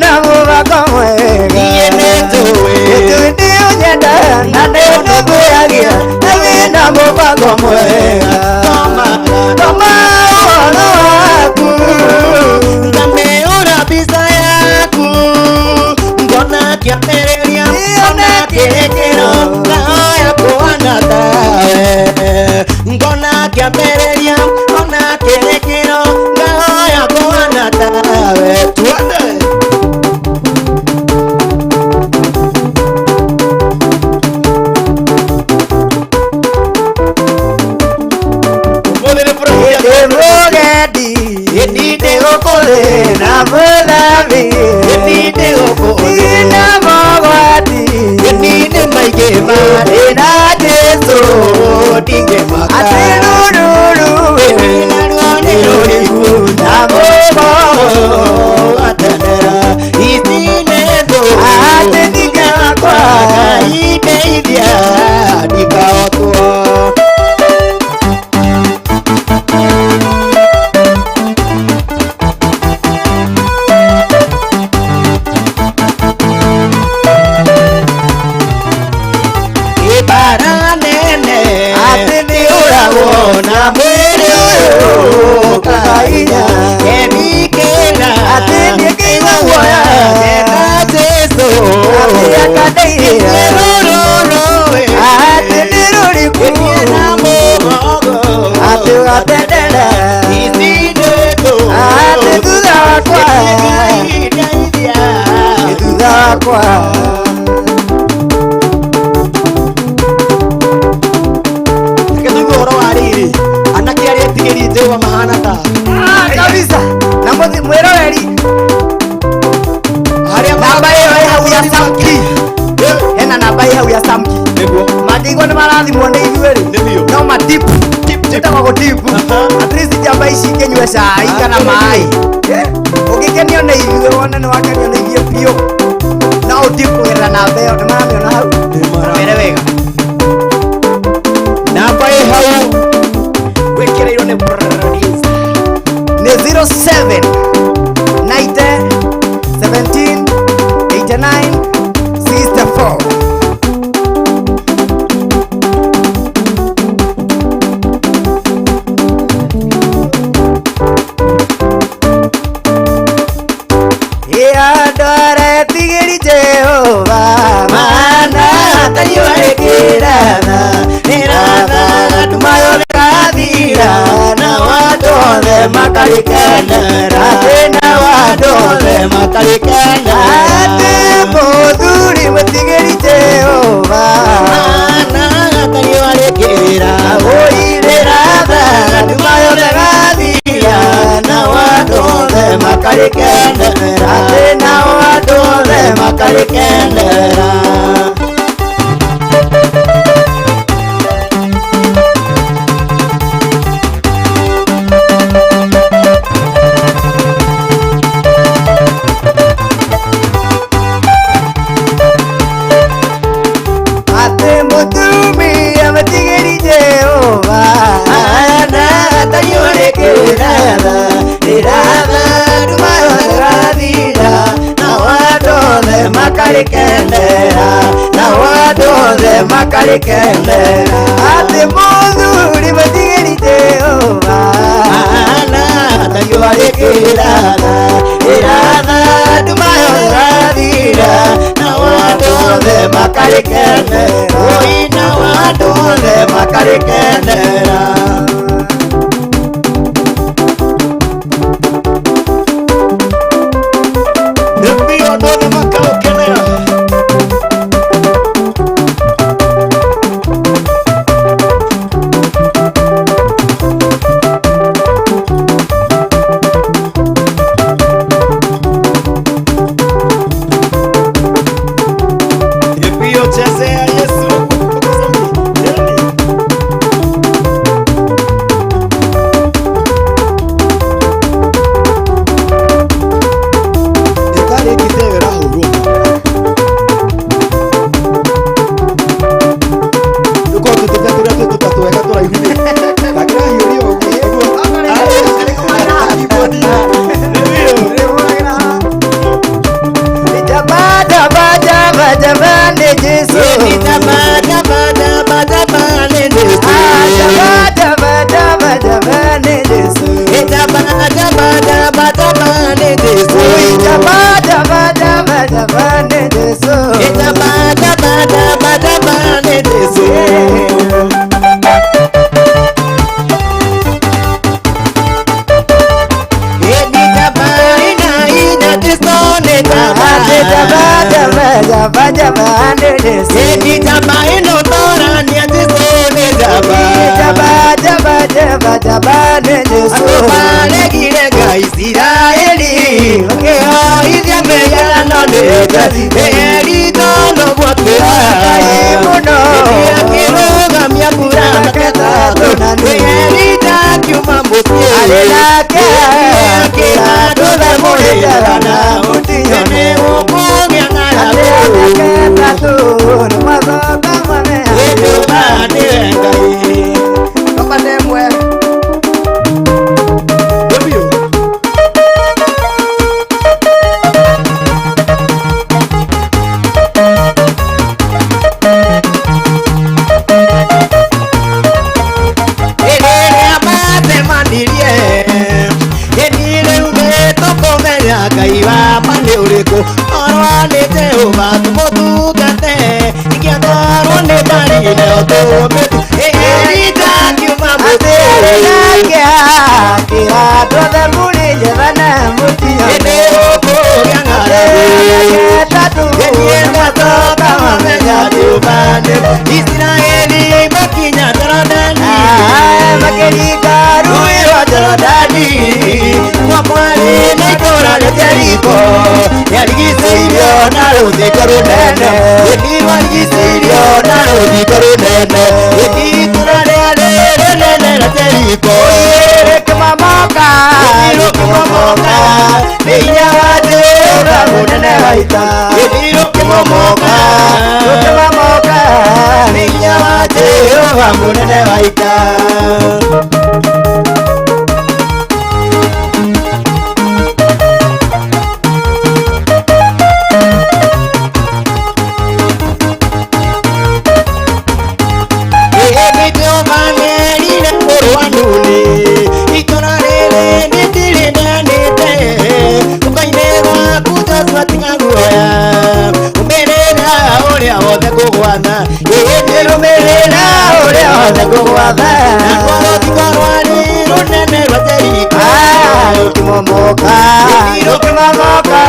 na mũbango mwega niĩ nĩtũĩ nĩtũĩ nĩ ũnyenda na nĩ ũndũ mũyagia na wĩna mũbango mwega toma ũhoro waku ngamĩũra mbica yaku ngona kĩambĩrĩria ona kĩrĩkĩro ngahoya kuona tawe ngona kĩambĩrĩria ona kĩrĩkĩro ngahoya kuona tawe Tuende. Ũmũthĩ nĩ furahia. Ndĩ mũgendi ĩni ndĩ gũkũ thĩ na mũthami ĩni ndĩ gũkũ thĩ ndĩ mogwati ĩni nĩ maingĩ marĩ ndĩ na Jesũ ndingĩmaka atĩ rũrũrũ naruo nĩ rũriku na mũgongo atendera ici nĩ thũ atĩ ndingĩmakwa Ngai ndeithia ndikahotwo ibara nene Atĩ nĩ ũragwo na mwĩrĩ ũyũ ũkainya kemikĩra Atĩ nĩngĩigua guoya. Nyenda Jesũ Atĩ akandeithia. Rũrũrũ atĩ nĩ rũriku na mũgongo atĩ ũgatendera ici nĩ thũ atĩ thutha wakwa Ngai ndeithia thutha wakwa Reke tũigue ũhoro wa rĩrĩ anake arĩa etigĩri Jehova mahana ta kabisa na mwĩroreri arĩa namba ĩyo ĩ hau ya Samki hena namba ĩ hau ya Samki nĩguo mangĩigua nĩ marathimwo nĩ ithuĩ rĩ Nĩ biũ. no matipu Tip, tip. ĩtagwo gũtipu at least njamba ici ingĩnyua cai kana maĩ ũngĩkenio nĩ ithuĩ wone nĩ wakenio nĩ ithuĩ biũ no ũtipu kũgerera namba ĩyo nĩ maramĩona hau mere wega namba ĩ hau wĩkĩrĩirwo nĩ producer. Nĩ 07 90 17 89 64. Andũ arĩa etigĩri Jehova mana tariũa rĩkĩratha rĩratha nduma yothe ĩgathira nao andũ othe makarĩkenera Atĩ nao andũ othe makarĩkenera atĩ mũthuri mũtigĩri Jehova mana tariũa rĩkĩratha rĩratha nduma yothe ĩgathira nao andũ othe makarĩkenera atĩ nao andũ othe makarĩkenera atĩ mũtumia mũtigĩri Jehova Ana tariũa rĩkĩratha rĩratha nduma yothe ĩgathira nao andũ othe makarĩkenera nao andũ othe makarĩkenera atĩ mũthuri mũtigĩri Jehova Ana tariũa rĩkĩratha rĩratha nduma yothe ĩgathira nao andũ othe makarĩkenera oi nao andũ othe makarĩkenera Nĩ biũ andũ othe makaũkenera. Nĩ biũ chezea Yesu. Yaani. Jehova njamba nĩ Jesũ. Andũ maregire Ngai Isiraeli makĩhoithia mĩhianano nĩ Ngai Elija noguo twĩra Ngai mũno. Akĩrũgamia mbura Maketatũ na nĩ. Elija akiuma mũciĩ Arĩ nake. Akĩra andũ othe mũrĩ njara na mũtinyone ũkũgĩa ng'aragu. Maketatũ nĩ mathoka manene. Jehova nĩwe Ngai. Baba nĩ mwe. Nĩ biũ. Rĩrĩa macemanirie, ĩni rĩu nĩtũkũmenya Ngai wa ma nĩ ũrĩkũ. Korwo nĩ Jehova tũmũtungate, ingĩakorwo nĩ Baali nayo tũmĩtu. Elija akiuma mũciĩ. Atĩ nake akĩra andũ othe mũrĩ njamba na mũtinyone. Ĩni ũkũgĩa ng'aragu. Maketatũ Ĩni mathoka mamenya Jehova nĩ Isiraeli makinya Jorodani. Makĩringa Rũĩ rwa Jorodani kwa kwarĩ na itũũra rĩa Jeriko rĩarigicĩirio na rũthingo rũnene ĩni rwarigicĩirio na rũthingo rũnene ĩni itũũra rĩarĩ rĩnene rĩa Jeriko rũkĩmomoka. Ĩni rũkĩmomoka nĩ hinya wa Jehova mũnene wa ita ĩni rũkĩmomoka Rũkĩmomoka. Nĩ hinya wa Jehova mũnene wa ita. Nĩnjũmanĩrire mũrũ wa Nuni, itũũra rĩrĩ nĩndĩrĩneanĩte. Guoko-inĩ gwaku Joshua tiga guoya, rũmĩrĩra ũrĩa wothe ngũgwatha. Ĩĩ rũmĩrĩra ũrĩa wothe ngũgwatha. Naruo rũthingo rwarĩ rũnene rwa Jeriko. Rũkĩmomoka. Rũkĩmomoka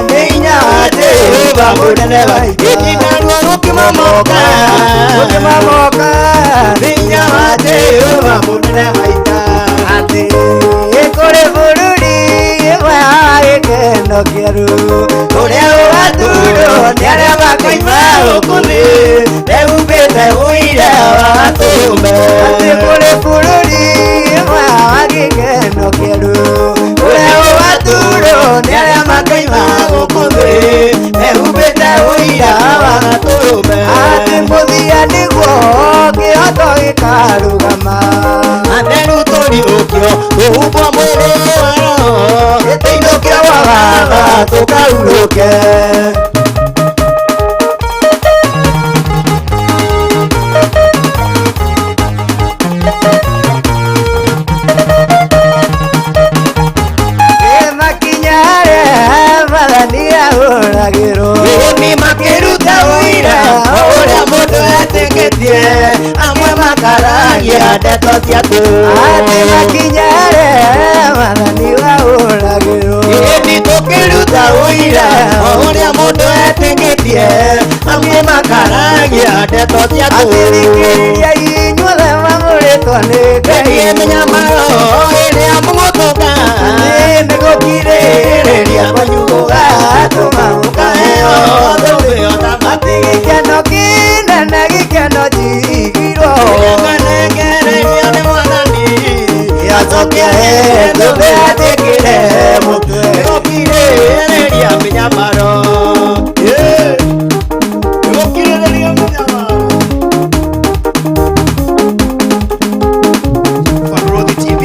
nĩ hinya wa Jehova mũnene wa ita. Ĩĩ naruo rũkĩmomoka. Rũkĩmomoka. Nĩ hinya wa Jehova mũnene wa ita. Atĩ kũrĩ bũrũri ĩmwe wa gĩkeno kĩerũ Ũrĩa ũgaturwo nĩ arĩa makoima gũkũ thĩ mehumbĩte ũira wa atũme. Atĩ kũrĩ bũrũri ĩmwe wa gĩkeno kĩerũ Ũrĩa ũgaturwo nĩ arĩa makoima gũkũ thĩ mehumbĩte ũira wa atũme. Atĩ mũthia nĩguo kĩhoto gĩkarũgama Atheru tũriũkio tũhumbwo mwĩrĩ wa roho tũinũkio gwa Baba tũkahurũke. Ĩ makinya harĩa Mwathani ahũragĩrwo Ĩni makĩruta ũira o ũrĩa mũndũ etĩkĩtie amwe makaragia ndeto cia tũhũ. Atĩ makinya harĩa Mwathani wahũragĩrwo Ĩni tũkĩruta ũira o ũrĩa mũndũ etĩkĩtie amwe makaragia ndeto cia tũhũ. Athikĩrĩria inyuothe mamũrĩtwo nĩ Ngai Ĩni mĩnyamaro ĩrĩa mũgũtũka nĩgũkirĩrĩria kwanyu gũgatũma mũkaheo thũmbĩ ũthamaki. Atĩ gĩkeno kĩnene gĩkeno njigirwo Nĩngengererio nĩ Mwathani acoke ahe thũmbĩ atĩkĩre mũtwe nĩgũkirĩrĩria mĩnyamaro. Nĩgũkirĩrĩria mĩnyamaro. Barũthi TV.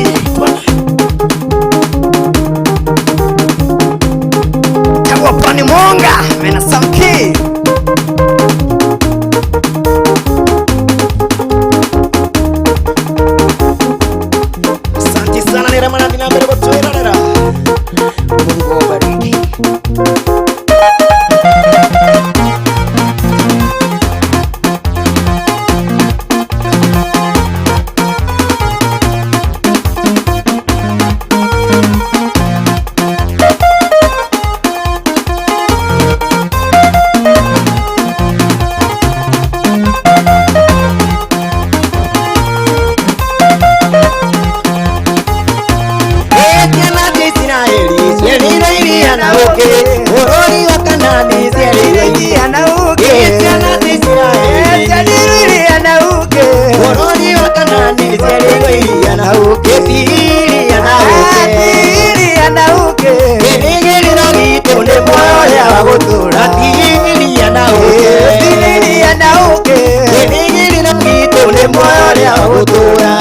ũkĩ. Bũrũri wa Kanani ciarĩirwo Iria na ũkĩ. Ciana cia Isiraeli. Ciarĩirwo iria na ũkĩ. Bũrũri wa Kanani ciarĩirwo iria na ũkĩ. Ti iria na ũkĩ. Ti iria na ũkĩ. Kĩrĩgĩrĩro gitũ nĩ muoyo ũrĩa wa gũtũũra. Ti iria na ũkĩ. Ti iria na ũkĩ. Kĩrĩgĩrĩro gitũ nĩ muoyo ũrĩa wa gũtũũra.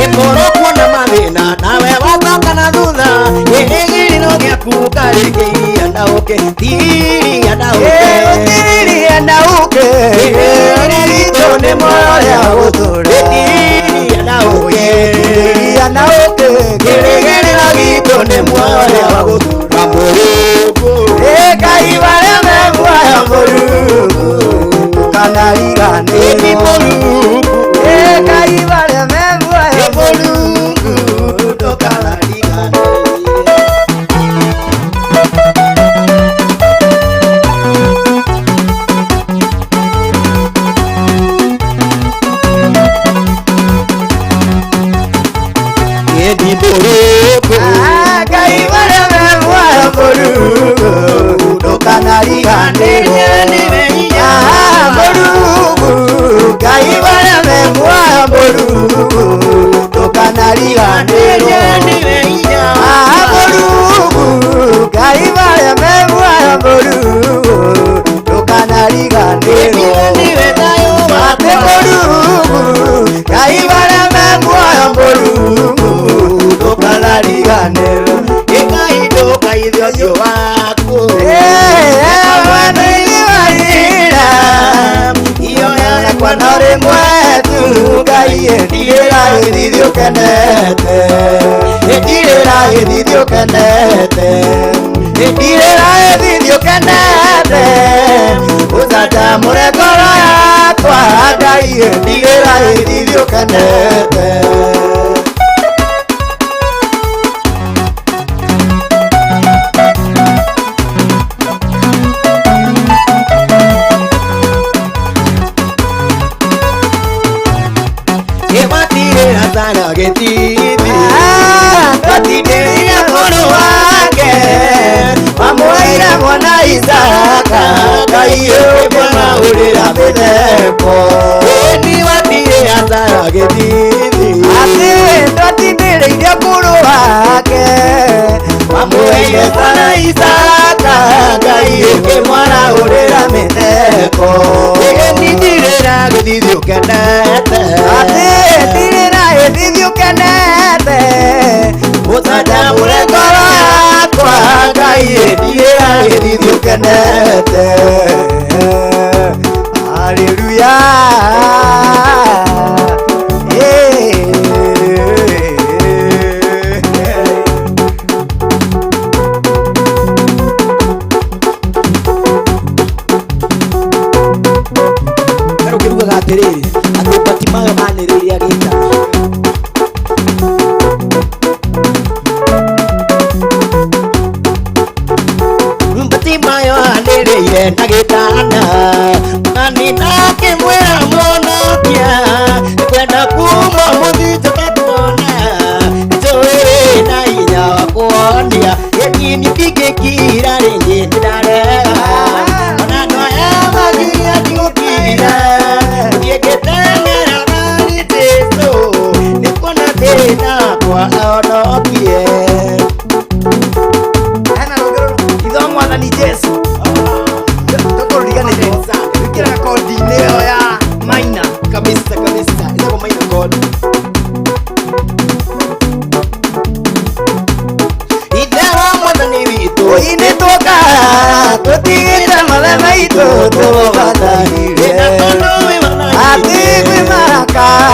Ĩkorwo kuona mathĩna nawe wacoka na thutha, kĩrĩgĩrĩro gĩaku karĩ kĩiria na ũkĩ. Ti iria na ũkĩ. Ti iria na ũkĩ. Kĩrĩgĩrĩro gitũ nĩ muoyo ũrĩa wa gũtũũra. Ti iria na ũkĩ. Iria na ũkĩ. Kĩrĩgĩrĩro gitũ nĩ muoyo ũrĩa wa gũtũũra. Mũrungu. Ngai warĩa me muoyo Mũrungu, ndũkanariganĩrwo. Ĩni Mũrungu. Ngai warĩa me muoyo Ĩ Mũrungu, ndũkanariganĩrwo. Ĩni Mũrungu. Ngai warĩa me muoyo Mũrungu, ndũkanariganĩrwo. Mũrungu, Ngai warĩa me muoyo Mũrungu, ndũkanariganĩrwo. Mũrungu, Ngai warĩa me muoyo Mũrungu, ndũkanariganĩrwo. Atĩ Mũrungu, Ngai warĩa me muoyo Mũrungu, ndũkanariganĩrwo. Ũcanjamũre ngoro yakwa Ngai ndigĩra ĩthithio ũkenete. Twatindiria mũrũ wake wamũheire mwana Isaka Ngai ũkĩmwaũrĩra mĩtheko. Atĩ twatindĩrĩirie mũrũ wake wamũheire mwana Isaka Ngai ũkĩmwarahũrĩra mĩtheko. Atĩ ndirĩra ĩthithio ũkenete, ũcanjamũre ngoro yakwa Ngai ndirĩra ĩthithio ũkenete. Haleluya. Rũkĩrugaga atĩrĩrĩ atĩ Batimayo anĩrĩire agĩtana. Batimayo anĩrĩire na gĩtana, kanitha akĩmwĩra mũnokia, kwenda kuma mũthitũ gatuona, njũĩ na hinya wa kuonia, gĩkini ndingĩkira rĩngĩ nĩndarega, ona andũ aya magia ndigũkira, thiĩ ngĩteng'era harĩ Jesũ, nĩkuona thĩna wakwa ahonokie. Hena rũngĩ ithe wa mwathani Jesu tũkũririganĩte wĩkĩraga kondi-inĩ ĩyo ya maina. Kabisa kabisa, ĩtagwo minor chord. Ithe wa mwathani witũ Inĩ tũtigĩte mathe maitũ tũbataire atĩ kwĩ marakara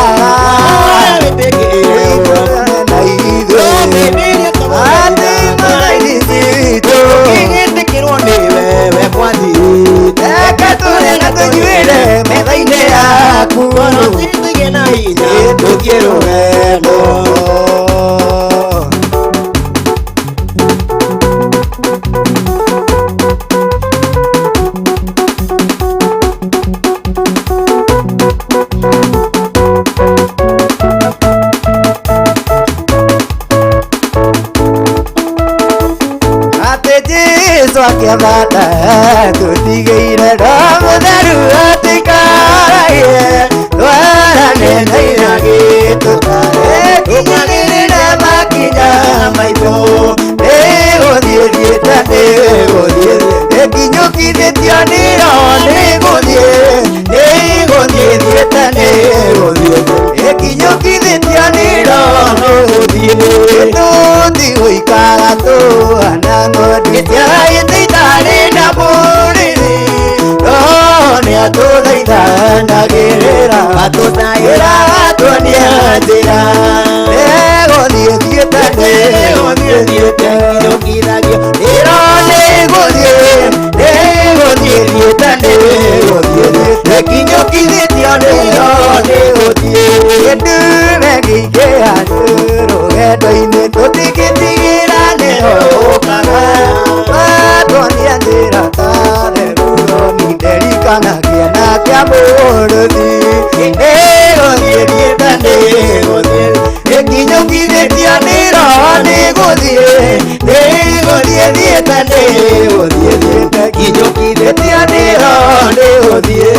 na ithuĩ atĩ maraini citũ reke tũrĩe na tũnyuĩre metha-inĩ yaku tũthiĩ rũgendo. Jesu akĩambata tũtigĩire Roho Mũtheru atikaragie twarane na iragĩtũtare kinyagĩrĩre makinya maitũ nĩgũthiĩ thiĩte nĩgũthiĩ ĩkinyũkithĩtio nĩ Roho nĩgũthiĩ nĩgũthiĩ thiĩte nĩgũthiĩ ĩkinyũkithĩtio nĩ Roho nĩgũthiĩ tũtigũikara tũhana ng'ondu itiaĩte itarĩ na mũrĩthi Roho nĩatũthaithanagĩrĩra atũthaĩra atuonia njĩra nĩgũthiĩ thiĩte nĩgũthiĩ thiĩte kinyũkithagio nĩ Roho nĩgũthiĩ nĩgũthiĩ thiĩte nĩgũthiĩ thiĩte kinyũkithĩtio nĩ Roho nĩgũthiĩ kĩndume kĩingĩ andũ rũgendo-inĩ tũtingĩtigĩra nĩho ũkaga watuonia njĩra ta Zebuloni nderikana kĩana kĩa mũrũthi nĩgũthiĩ thiĩte nĩgũthiĩ ĩkinyũkithĩtio nĩ Roho nĩgũthiĩ nĩgũthiĩ thiĩte nĩgũthiĩ thiĩte kinyũkithĩtio nĩ Roho nĩgũthiĩ.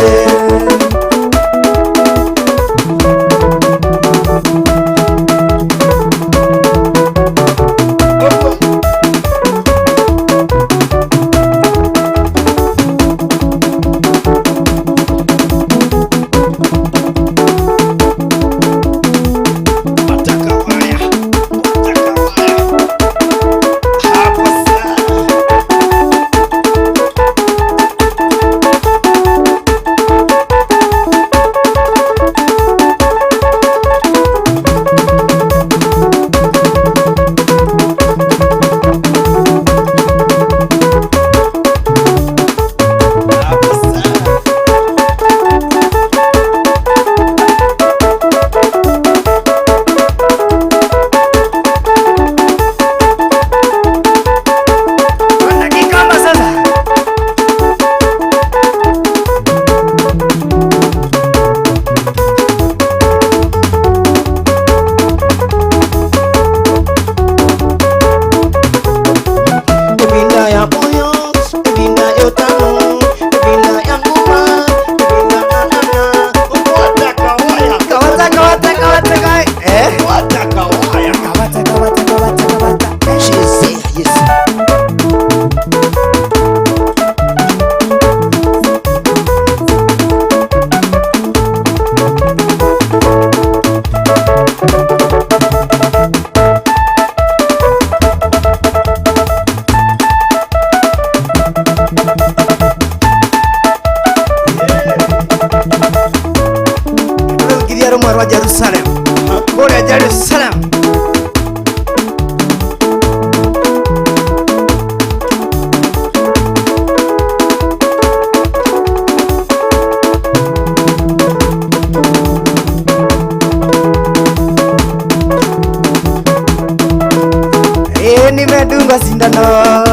Nimedungwa sindano,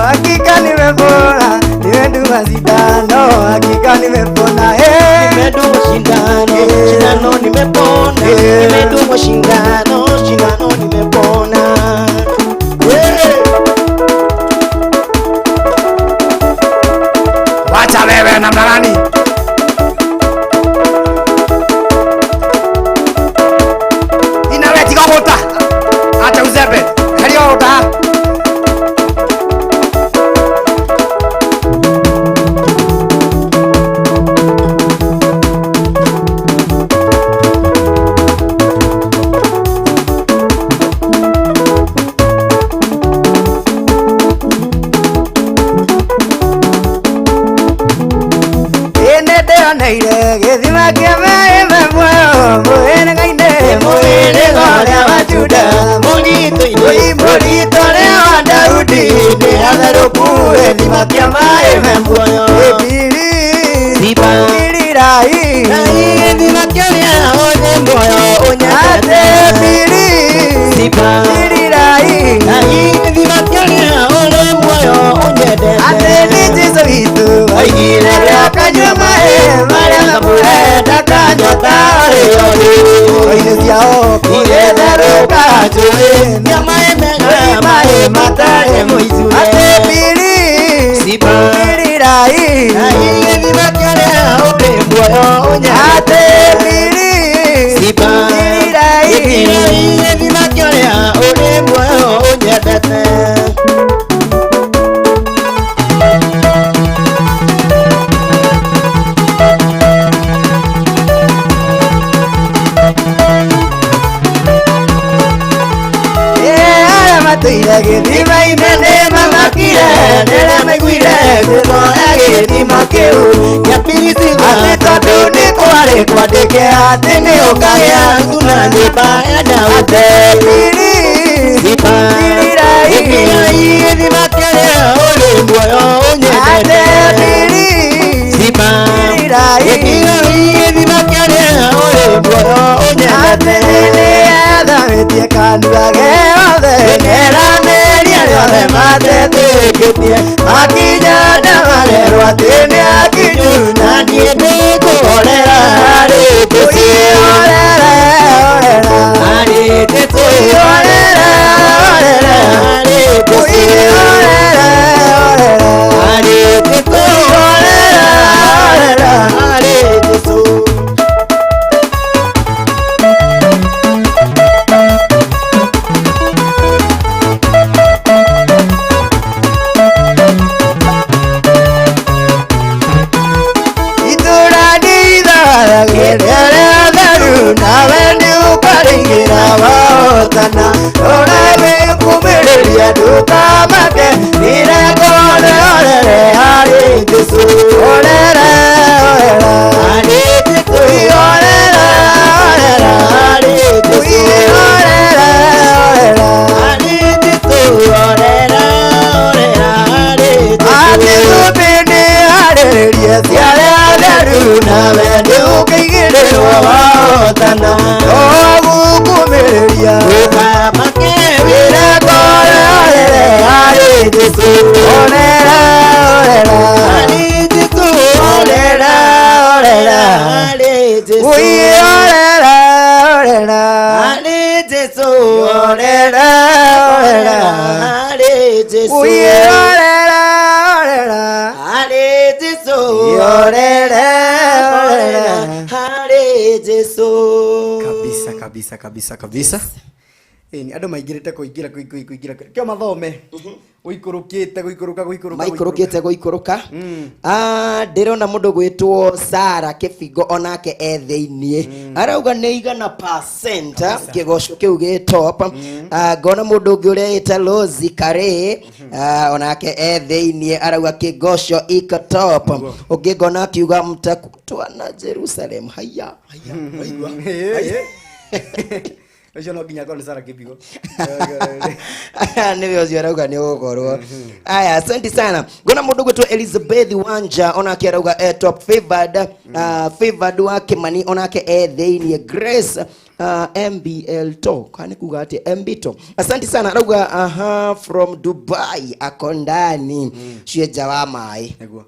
hakika nimepona. Nimedungwa sindano, hakika nimepona. Nimedungwa sindano, sindano nimepona. Nimedungwa sindano, sindano nimepona. Wacha wewe namna gani? Inawe tigogota. Acha uzembe. Heri ota. Githima kĩa maĩ me muoyo mũhĩrĩga-inĩ mũhĩrĩga ũrĩa wa Juda mũritũ ũrĩa wa Daudi nĩ atherũku gĩthima kĩa maĩ me muoyo Biri gĩthima kĩa ũrĩa ũrĩ muoyo ũnyendete Biri gĩthima kĩa ũrĩa ũrĩ muoyo ũnyendete atĩ nĩ Jesũ witũ oigire rĩrĩa akanyua maĩ marĩa ngamũhe ndakanyota rĩo ciao igĩtherũka njũĩ nĩ maĩ mega maĩ matarĩ mũicũre atĩ Biri Gĩthima kĩrĩa ũrĩ muoyo ũnyendete. Simba. Gĩthima kĩrĩa ũrĩ muoyo ũnyendete. Matũire gĩthima-inĩ nĩmamakire rĩrĩa maiguire mĩtho ya gĩthima kĩu gĩa Pirisiga, atĩ tondũ nĩ kwarĩ kwandĩke atĩ nĩ ũkagĩa na nyũmba ya Daudi. Simba. Gĩthima kĩrĩa ũrĩ muoyo ũnyendete. Simba. Gĩthima kĩrĩa ũrĩ muoyo ũnyendete. Nĩathamĩtie kanua gĩothe nĩeranĩria rĩothe matetĩkĩtie makinya ndamarerwo atĩ nĩ akinyu na niĩ nĩngũhorera harĩ Jesũ. Horera, horera harĩ Jesũ. Horera, horera harĩ Jesũ. Horera, horera harĩ Jesũ. Horera, horera harĩ Jesũ. Itũra nĩ itharagĩria rĩa theru nawe nĩ ũkarĩingĩra wahotana rora wĩkumĩrĩria ndũkamake nĩrekore horere harĩ Jesũ. Horere, horera harĩ Jesũ. Horere, horera harĩ Jesũ. Horere, horera harĩ Jesũ. Horera, horera harĩ Jesũ. Atĩ thũmbĩ nĩ harĩrĩrie ciarĩa theru nawe nĩ ũkĩigĩrĩrwo wahotana no gũkũmĩrĩria ndũkamake wĩrekore horere harĩ Jesũ. Horera, horera harĩ Jesũ. Horera, horera harĩ Jesũ. Horera, horera harĩ Jesũ. Horera, horera harĩ Jesũ. Horera, horera harĩ Jesũ. Horera, horera harĩ Jesũ. Kabisa, kabisa, kabisa, kabisa. Ĩni andũ maingĩrĩte kũingĩra kũingĩra kĩo mathome gũikũrũkĩte gũikũrũka gũikũrũka. Maikũrũkĩte gũikũrũka. Ndĩrona mũndũ gwĩtwo Sara Kĩbingo onake e thĩiniĩ arauga nĩ 100% kĩgoco kĩu gĩ top. Ngona mũndũ ũngĩ ũrĩa ĩta Lozi Kare onake e thĩiniĩ arauga kĩgoco iko top. Ũngĩ ngona akiuga mtakutwa na Jerusalem. Haya haya, waigua? Ũcio no nginya akorwo nĩ Sarah Kĩbigo. Nĩwe ũcio arauga nĩ ũgũkorwo. Aya, asante sana. Ngona mũndũ gwĩtwo Elizabeth Wanja onake arauga e top favored, favored wa Kimani onake e thĩiniĩ. Grace MBL to kana nĩ kuga atĩ MB to, asante sana. Arauga aha from Dubai ako ndani cienja wa maĩ. Nĩguo.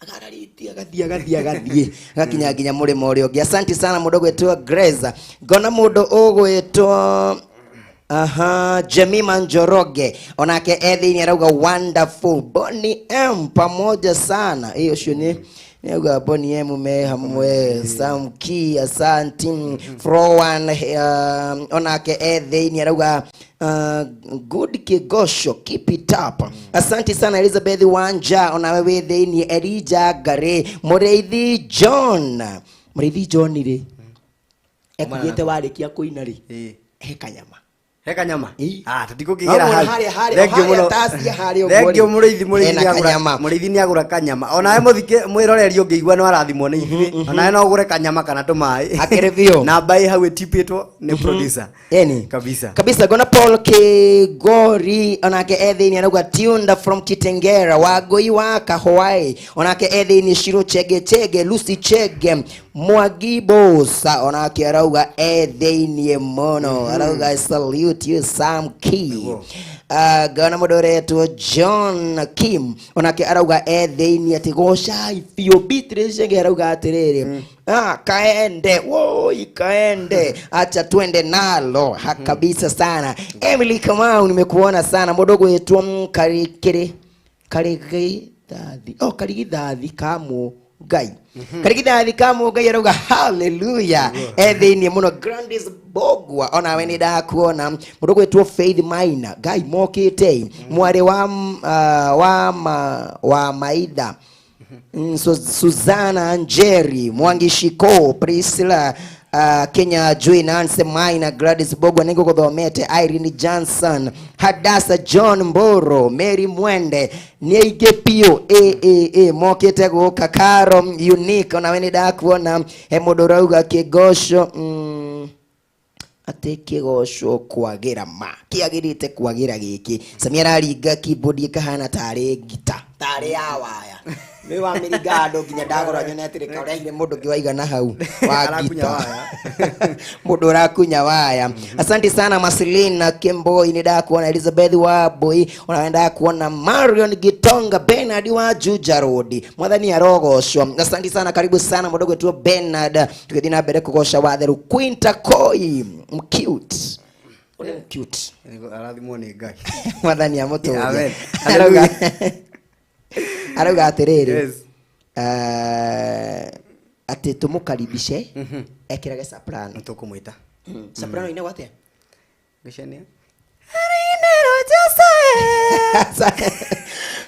Agararĩtie agathiĩ agathiĩ agathiĩ agakinya nginya mũrĩmo ũrĩa ũngĩ. Asante sana mũndũ ũgwĩtwo Grace. Ngona mũndũ ũgwĩtwo aha Jemima Njoroge onake e thĩinĩ arauga wonderful Bonnie M pamoja sana. Ĩ ũcio nĩ nĩauga Bonnie M me hamwe. Sam Key, asante. Frowan onake e thĩinĩ arauga good kigosho, keep it up. Asante sana. Elizabeth Wanja onawe wĩ thĩinĩ. Elija Ngari, Mũrĩithi John, Mũrĩithi John rĩ ekugĩte warĩkia kũina rĩ he kanyama. He kanyama. Ĩ. Ah, tũtikũkĩgĩra No, hau. harĩa- harĩa- Thank you harĩa mũno. tacia harĩa ũguo Thank you rĩ. mũrĩithi mũrĩithi Hena nĩagũra kanyama. Mũrĩithi nĩagũra kanyama onawe mũthike mwĩroreri ũngĩigua nĩ warathimwo nĩ ithuĩ onawe no ũgũre kanyama kana tũmaĩ. Akĩrĩ biũ. Namba ĩ hau ĩtipĩtwo nĩ producer. Eni. Kabisa. Kabisa. Gona Paul Kigori onake e thĩinĩ arauga tunda from Kitengera. Wangũi wa Kahwaĩ onake e thĩinĩ. Shiro Chege Chege, Lucy Chege, Mwangi Bosa onake arauga e thĩinĩ mũno, arauga "I salute you Sam Key." Ngona mũndũ ũretwo John Kim onake arauga e thĩinĩ atĩ gocai biũ. Beatrice Chege arauga atĩrĩrĩ, ah, kaende woi kaende acha twende nalo ha, kabisa sana. Emily Kamau, nimekuona sana. Mũndũ gwĩtwo Karikiri Karigi. Karigithathi, oh, karigithathi ka Mũngai, karigithathi ka Mũngai arauga haleluya e thĩiniĩ mũno. Grandis Bogwa, onawe nĩ ndakuona. Mũndũ gwĩtwo Faith Maina Ngai mokĩte, mwarĩ wa wa maitha. Suzana Njeri, Mwangi Shiko, Priscilla Kenya Jui, Nancy Maina, Gladys Bogwa nĩngũgũthomete, Irene Johnson, Hadasa John Mboro, Mary Mwende, nĩ aingĩ biũ ĩ mokĩte gũka. Caro Unique, onawe nĩ ndakuona. He mũndũ ũrauga kĩgoco atĩ kĩgoco kwagĩra ma kĩagĩrĩte kwagĩra gĩkĩ. Sami araringa keyboard ĩkahana tarĩ ngita tarĩ ya waya, nĩ wamĩringa handũ nginya ndagũra nyone atĩrĩ kaũrehire mũndũ ũngĩ waigana hau wa Arakunya ngita. Waya. Mũndũ ũrakunya waya. Asante sana Marcelina Kemboi, nĩ ndakuona. Elizabeth Wambui, ona ndakuona. Marion Gitonga, Bernard wa Juja Road, mwathani arogocwo. Asante sana, karibu sana mũndũ gwĩtwo Bernard, tũgĩthiĩ na mbere kũgoca watheru. Quinta Koi mcute, ũrĩ mcute. Arathimwo nĩ Ngai. Mwathani amũtũrie. Amen. Arauga atĩrĩrĩ, atĩ tũmũkaribishe ekĩrage soprano. Nĩtũkũmwĩta. Soprano inagwo atĩa? Gĩcenia.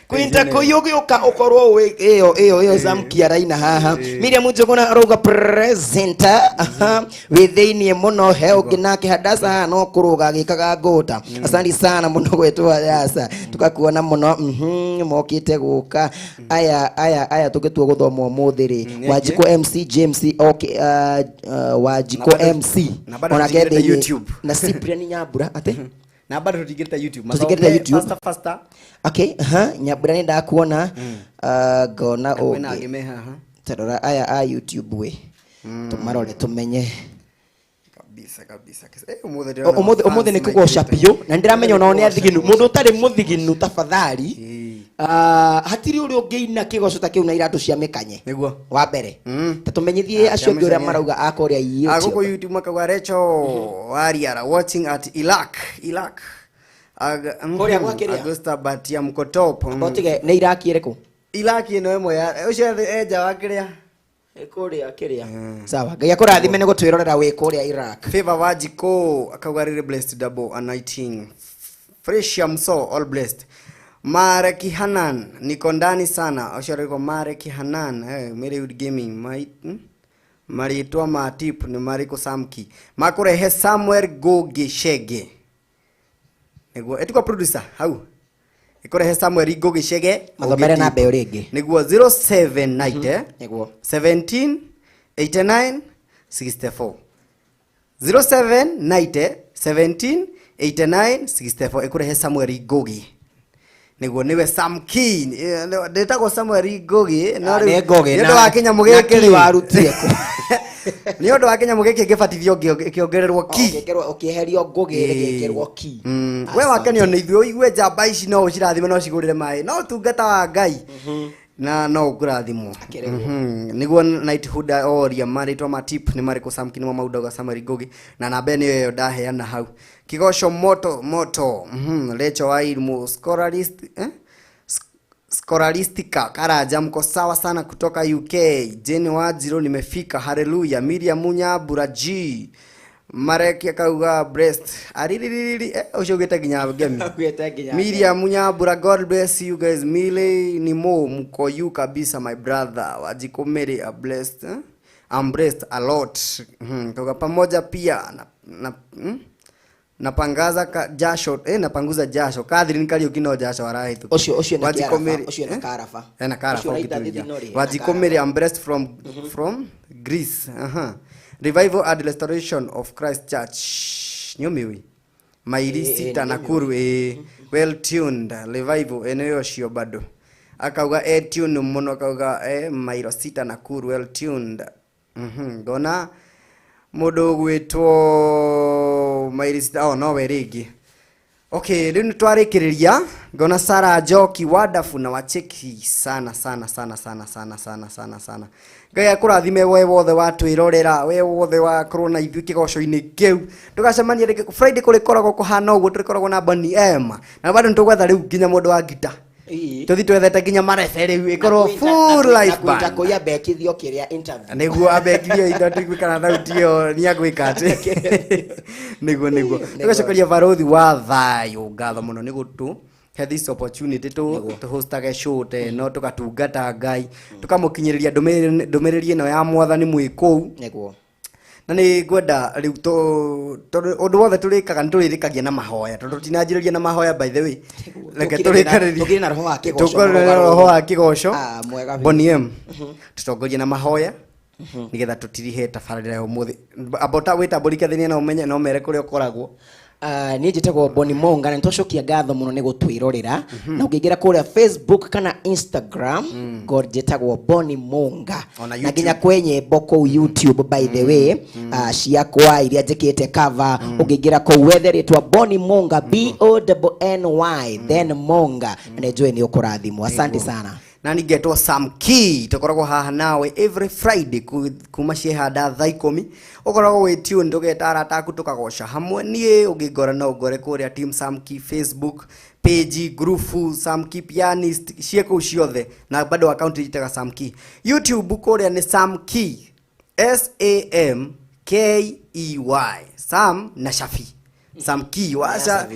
Quinta Koi ũgĩũka ũkorwo wĩ ĩyo ĩyo ĩyo Zamki araina haha. Miriam Njuguna arauga presenter, aha, wĩ thĩiniĩ mũno. He ũngĩ nake Hadasa haha no kũrũga agĩkaga ngũta. Asante sana mũno gwĩtwo Hadasa, tũkakuona mũno. Mokĩte gũka aya aya aya tũgĩtua gũthoma ũmũthĩ rĩ. Nĩ Wanjikũ MC James, okay, Wanjikũ Na bado- MC na bado onake tũtingĩrĩte thĩiniĩ. YouTube. Na Cyprian Nyambura atĩ Na bado tũtingĩrĩte YouTube. Tũtingĩrĩte Mathome YouTube. Faster, faster. Okay, aha, Nyambura nĩ ndakuona. Ngona Kwĩna ũngĩ. angĩ me haha. Tarora aya a YouTube we, tũmarore tũmenye. Kabisa kabisa. Eh, ũmũthĩ ndĩrona Ũmũthĩ ũmũthĩ nĩ fans kũgoca maingĩrĩte. biũ na nĩndĩramenya onao nĩ Nĩ athiginu. kũgoca. Mũndũ ũtarĩ mũthiginu tafadhali. Ĩĩ. Hatirĩ ũrĩa ũngĩina kĩgoco ta kĩu na iratũ cia mĩkanye. Nĩguo. Wa mbere ta tũmenyithie Ah, acio angĩ ũrĩa cia mĩcanye. marauga a kũrĩa Ah, gũkũ YouTube. YouTube makauga Recho Wariara watching at Iraq. Iraq. Kũrĩa gwa kĩrĩa? Augusta Batia Mkotop. Otige nĩ Iraki ĩrĩkũ? Iraq ĩno ĩmwe ya ũcio enja wa kĩrĩa. Kũrĩa kĩrĩa. Sawa, Ngai akũrathime nĩ gũtwĩrorera wĩ kũrĩa Iraq. Favor Wajiko akauga really blessed, double anointing. Fresh Mso, all blessed. Mareki Hanan niko ndani sana. Ũcio arĩko Mareki Hanan, Marywood Gaming mai Marĩtwa ma tip nĩ marĩkũ Samki? Makũrehe Samuel Ngũgĩ Chege. Nĩguo ĩtukwa producer hau. Ĩkũrehe Samuel Ngũgĩ Chege. Mathomere ũngĩ namba tip. ĩyo rĩngĩ. Nĩguo 079 Nĩguo. 17 89 64, 07 90 17 89 64, ĩkũrehe Samuel Ngũgĩ. Nĩguo nĩwe Sam Key. Ndĩtagwo Samuel Ngũgĩ no Ah, rĩu nĩ Ngũgĩ nĩ na- ũndũ wa kĩnyamũ na gĩkĩ key rĩ. warutire kũ? Nĩ ũndũ wa kĩnyamũ gĩkĩ ngĩbatithio ngĩongererwo ki. Ũkĩeherio Ngũgĩ rĩgĩkĩrwo ki. We wakenio nĩ ithuĩ ũigue njamba ici no ũcirathime no cigũrĩre maĩ no ũtungata wa Ngai na no ũkũrathimwo. Akĩrĩgwo. Nĩguo Knighthood oria marĩtwa ma tip nĩ marĩkũ Samki nĩmo maundaga Samuel Ngũgĩ na namba ĩno ĩyo ndaheana hau. Kigoco moto moto. Recho wa Ilmu Scholarist, eh? Scholastica Karanja mko sawa sana kutoka UK. Jane Wanjiru nimefika, haleluya. Miriam Nyambura G Mareki akauga breast ariririri, ucio ugite nginya ngemi. Augĩte nginya. Miriam Nyambura, God bless you guys. Mile ni mo mko you kabisa my brother. Wajiko Mary are blessed, eh? I'm blessed a lot. Toka pamoja pia na napangaza ka, jasho, napanguza jasho. Catherine Kariuki no jasho arahĩtũkia. Ũcio ena Wajiko kĩaraba, Mary, ũcio ena eh? karaba. Ena karaba Ũcio ũraita ũngĩturia. thithino rĩ, ena Wajiko karaba. Mary, I'm blessed from Greece. Aha. Revival and Restoration of Christ Church. Nĩũmĩũĩ? Mairi sita nĩndĩmĩũĩ. Nakuru, well tuned revival ĩno ĩyo cio bado akauga tune mũno akauga mairo sita Nakuru well tuned. Ngona mũndũ ũgwĩtwo mairi sita, oh, nowe rĩngĩ. Okay, rĩu nĩ twarĩkĩrĩria. Ngona Sarah Njoki wonderful na wacheki sana sana sana sana sana sana sana sana. Ngai akũrathime we wothe watwĩrorera, we wothe wakorwo na ithuĩ kĩgoco-inĩ kĩu. Tũgacemania rĩngĩ Friday kũrĩkoragwo kũhana ũguo, tũrĩkoragwo na Bonny M. Na bado nĩtũgwetha rĩu nginya mũndũ wa ngita. Ii. Tũthi twethete nginya marebe rĩu ĩkorwo full life band. Kuya bekithio kĩrĩa interview. Nĩguo ambekithio indo tũigue kana thauti ĩyo nĩ agwĩka atĩ nĩguo tũgacokeria barothi wa thayũ ngatho mũno nĩ gũtũ he this opportunity tu hostage show ta ĩno, tũgatungata Ngai, tũkamũkinyĩrĩria ndũmĩrĩri ĩno ya mwathani mwĩ kũu. Nĩguo. Na nĩ ngwenda rĩu tondũ ũndũ wothe tũrĩkaga nĩ tũrĩrĩkagia na mahoya, tondũ tinanjĩrĩria na mahoya, by the way. Reke tũrĩkanĩrie. Tũkire na roho wa kĩgoco. Tũkorwo na roho wa kĩgoco. Ah, mwega biũ. Bonny M, tũtongorie na mahoya nigetha tũtirihe tabarĩra ya ũmũthĩ. Ambota wĩtambũrĩke thĩinĩ na ũmenye na ũmere kũrĩa ũkoragwo. Niĩ njĩtagwo Bonny Monga na nĩtwacokia ngatho mũno nĩ gũtwĩrorera, na ũngĩingĩra kũrĩa Facebook kana Instagram, God, njĩtagwo Bonny Monga. Ona na nginya YouTube. kwĩ nyĩmbo kũu YouTube, by the way, ciakwa iria njĩkĩte cover. Ũngĩingĩra kũu wethe rĩtwa Bonny Monga, B O N N Y, then Monga, na nĩnjũĩ nĩ ũkũrathimwo. Asante sana. Na ningetwo Sam Key, tũkoragwo haha nawe every Friday kuma ciehanda thaa 10. Ũkoragwo wĩ tune, tũgeta arata aku tũkagoca hamwe. Niĩ ũngĩngora no ũngore kũrĩa Team Sam Key Facebook page, group Sam Key pianist, ciĩ kũu ciothe, na bado account njĩtaga Sam Key. YouTube kũrĩa nĩ Sam Key, S A M K E Y, Sam na Shafi, Sam Key waca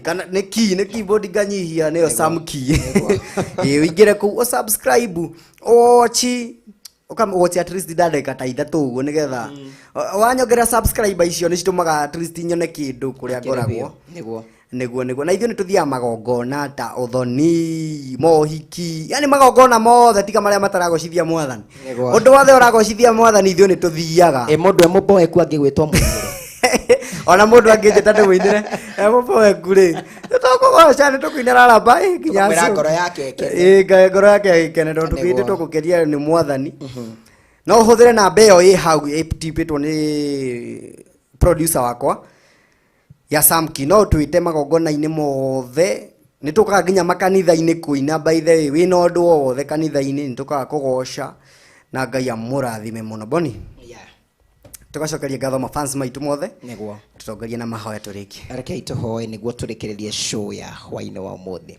kana nĩ key, nĩ keyboard nganyihia nĩyo Sam Key. Ũingĩre kũu ũsubscribe, ũwatch, ũkamwatch at least ndagĩka ta 3 ũguo, nĩgetha wanyongerera subscribe icio nĩ citũmaga at least nyone kĩndũ kũrĩa ngoragwo. Nĩguo. Nĩguo na ithuĩ nĩ tũthiaga magongona ta ũthoni, mohiki, yani magongona mothe tiga marĩa mataragocithia mwathani. Nĩguo. Ũndũ wothe ũragocithia mwathani ithuĩ nĩ tũthiaga. Ĩ mũndũ e mũboeku angĩgwĩtwo mũinĩre? Ona mũndũ angĩnjĩta ndĩmũinĩre emũboeku rĩ, nĩtũkũgoca, nĩtũkũinĩra raba nginya Tũkamwĩra acio. ngoro yake ĩkene. Ĩ, ngoro yake ĩkene tondũ Nĩguo. tũkĩte tũgũkeria nĩ mwathani. No ũhũthĩre namba ĩyo ĩ hau ĩtipĩtwo nĩ producer wakwa ya Samki, no twĩte magongona-inĩ mothe. Nĩ tũkaga nginya makanitha-inĩ kũina. By the way, wĩna ũndũ o wothe kanitha-inĩ nĩ tũkaga kũgoca, na Ngai amũrathime mũno. Boni, tũgacokeria ngatho mafans maitũ mothe. Nĩguo. Tũtongorie na mahoya tũrĩkie. Rekei tũhoe nĩguo tũrĩkĩrĩrie show ya hwainĩ wa ũmũthĩ.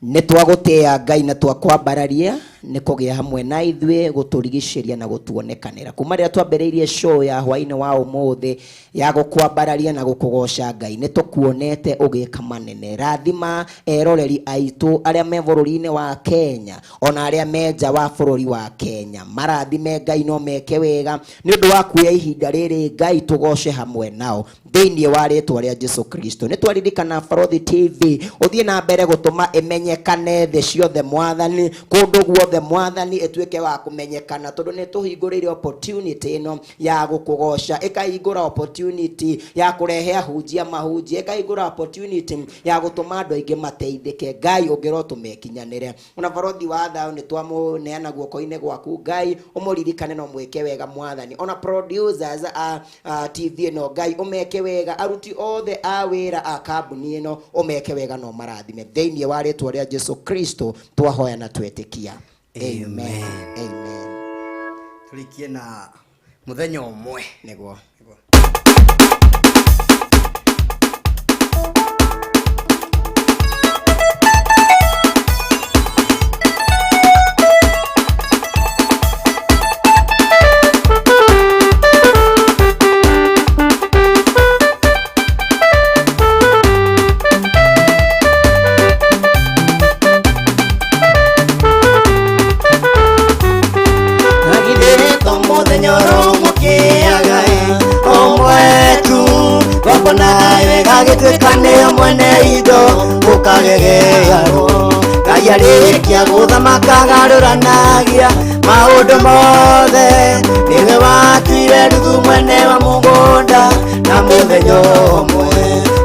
Nĩ twagũtĩĩa Ngai na twakwambararia nĩ kũgĩa hamwe na ithuĩ, gũtũrigicĩria na gũtuonekanĩra kuma rĩrĩa twambĩrĩirie show ya hwainĩ wa ũmũthĩ ya gũkwambararia na gũkũgoca. Ngai, nĩ tũkuonete ũgĩka manene. Rathima eroreri aitũ arĩa me bũrũri-inĩ wa Kenya ona arĩa me nja wa bũrũri wa Kenya. Marathime Ngai, no meke wega nĩ ũndũ wa kuoya ihinda rĩrĩ Ngai tũgoce hamwe nao thĩinĩ wa rĩtwa rĩa Jesu Kristo. Nĩ twaririkana Barothi TV ũthiĩ na mbere gũtũma ĩmenyekane thĩ ciothe mwathani, kũndũ guothe mwathani, ĩtuĩke wa kũmenyekana, tondũ nĩ tũhingũrĩire opportunity ĩno ya gũkũgoca, ĩkahingũra opportunity ya kũrehe ahunjia mahunjia, ĩkahingũra opportunity ya gũtũma andũ aingĩ mateithĩke. Ngai, ũngĩrotũma ĩkinyanĩre. Ona barothi wa thayũ nĩ twamũneana guoko-inĩ gwaku Ngai, ũmũririkane na ũmwĩke wega mwathani. Ona producers a TV ĩno Ngai, ũmeke wega, aruti othe a wĩra a kambuni ĩno ũmeke wega na ũmarathime. Thĩinĩ wa rĩtwa rĩa Jesu Kristo twahoya na twetĩkia, amen, amen. Tũrĩkie na mũthenya ũmwe. Nĩguo. Agithĩtwo mũthenya ũrũmũkĩaga ũmwe tu, ngombo nayo ĩgagĩtuĩka nĩyo mwene indo, ũkagegearwo. Ngai arĩkia gũthamaka agarũranagia maũndũ mothe, nĩwe watuire Ruthu mwene wa mũgũnda. Na mũthenya ũmwe,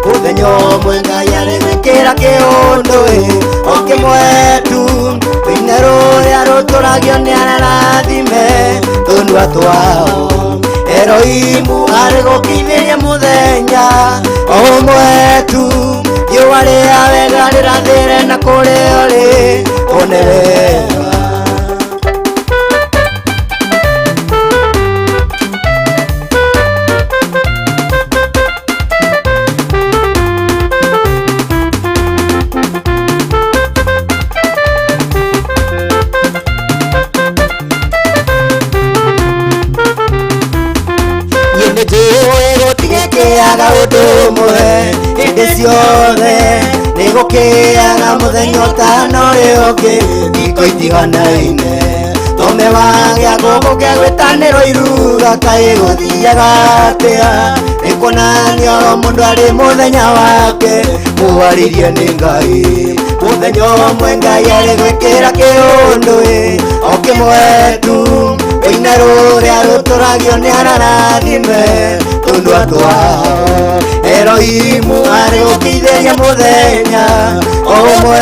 mũthenya ũmwe, Ngai arĩgwĩkĩra kĩũndũ o kĩmwe tu, rũine rũrĩa rũtũragio nĩ ararathime tũnua twao. Eroimu arĩ gũkinyĩria mũthenya o ũmwe tu, riũa rĩa wega rĩrathĩre na kũrĩa ũrĩ one wega. Ciothe nĩ gũkĩaga mũthenya ũtano ũrĩa ũngĩ thikũ itiganaine tome wagĩa gũkũ kĩa gwĩtanĩrwo iruga kaĩ gũthiaga atĩa nĩ kuonania oro mũndũ arĩ mũthenya wake mũwarĩrie nĩ Ngai mũthenya ũmwe Ngai arĩ gwĩkĩra kĩũndũ ĩ o kĩmwe tu rũina rũrĩa rũtũragio nĩ ararathime tũndũ atwao Erohimu arĩ gũkĩithĩria mũthenya o ũmwe.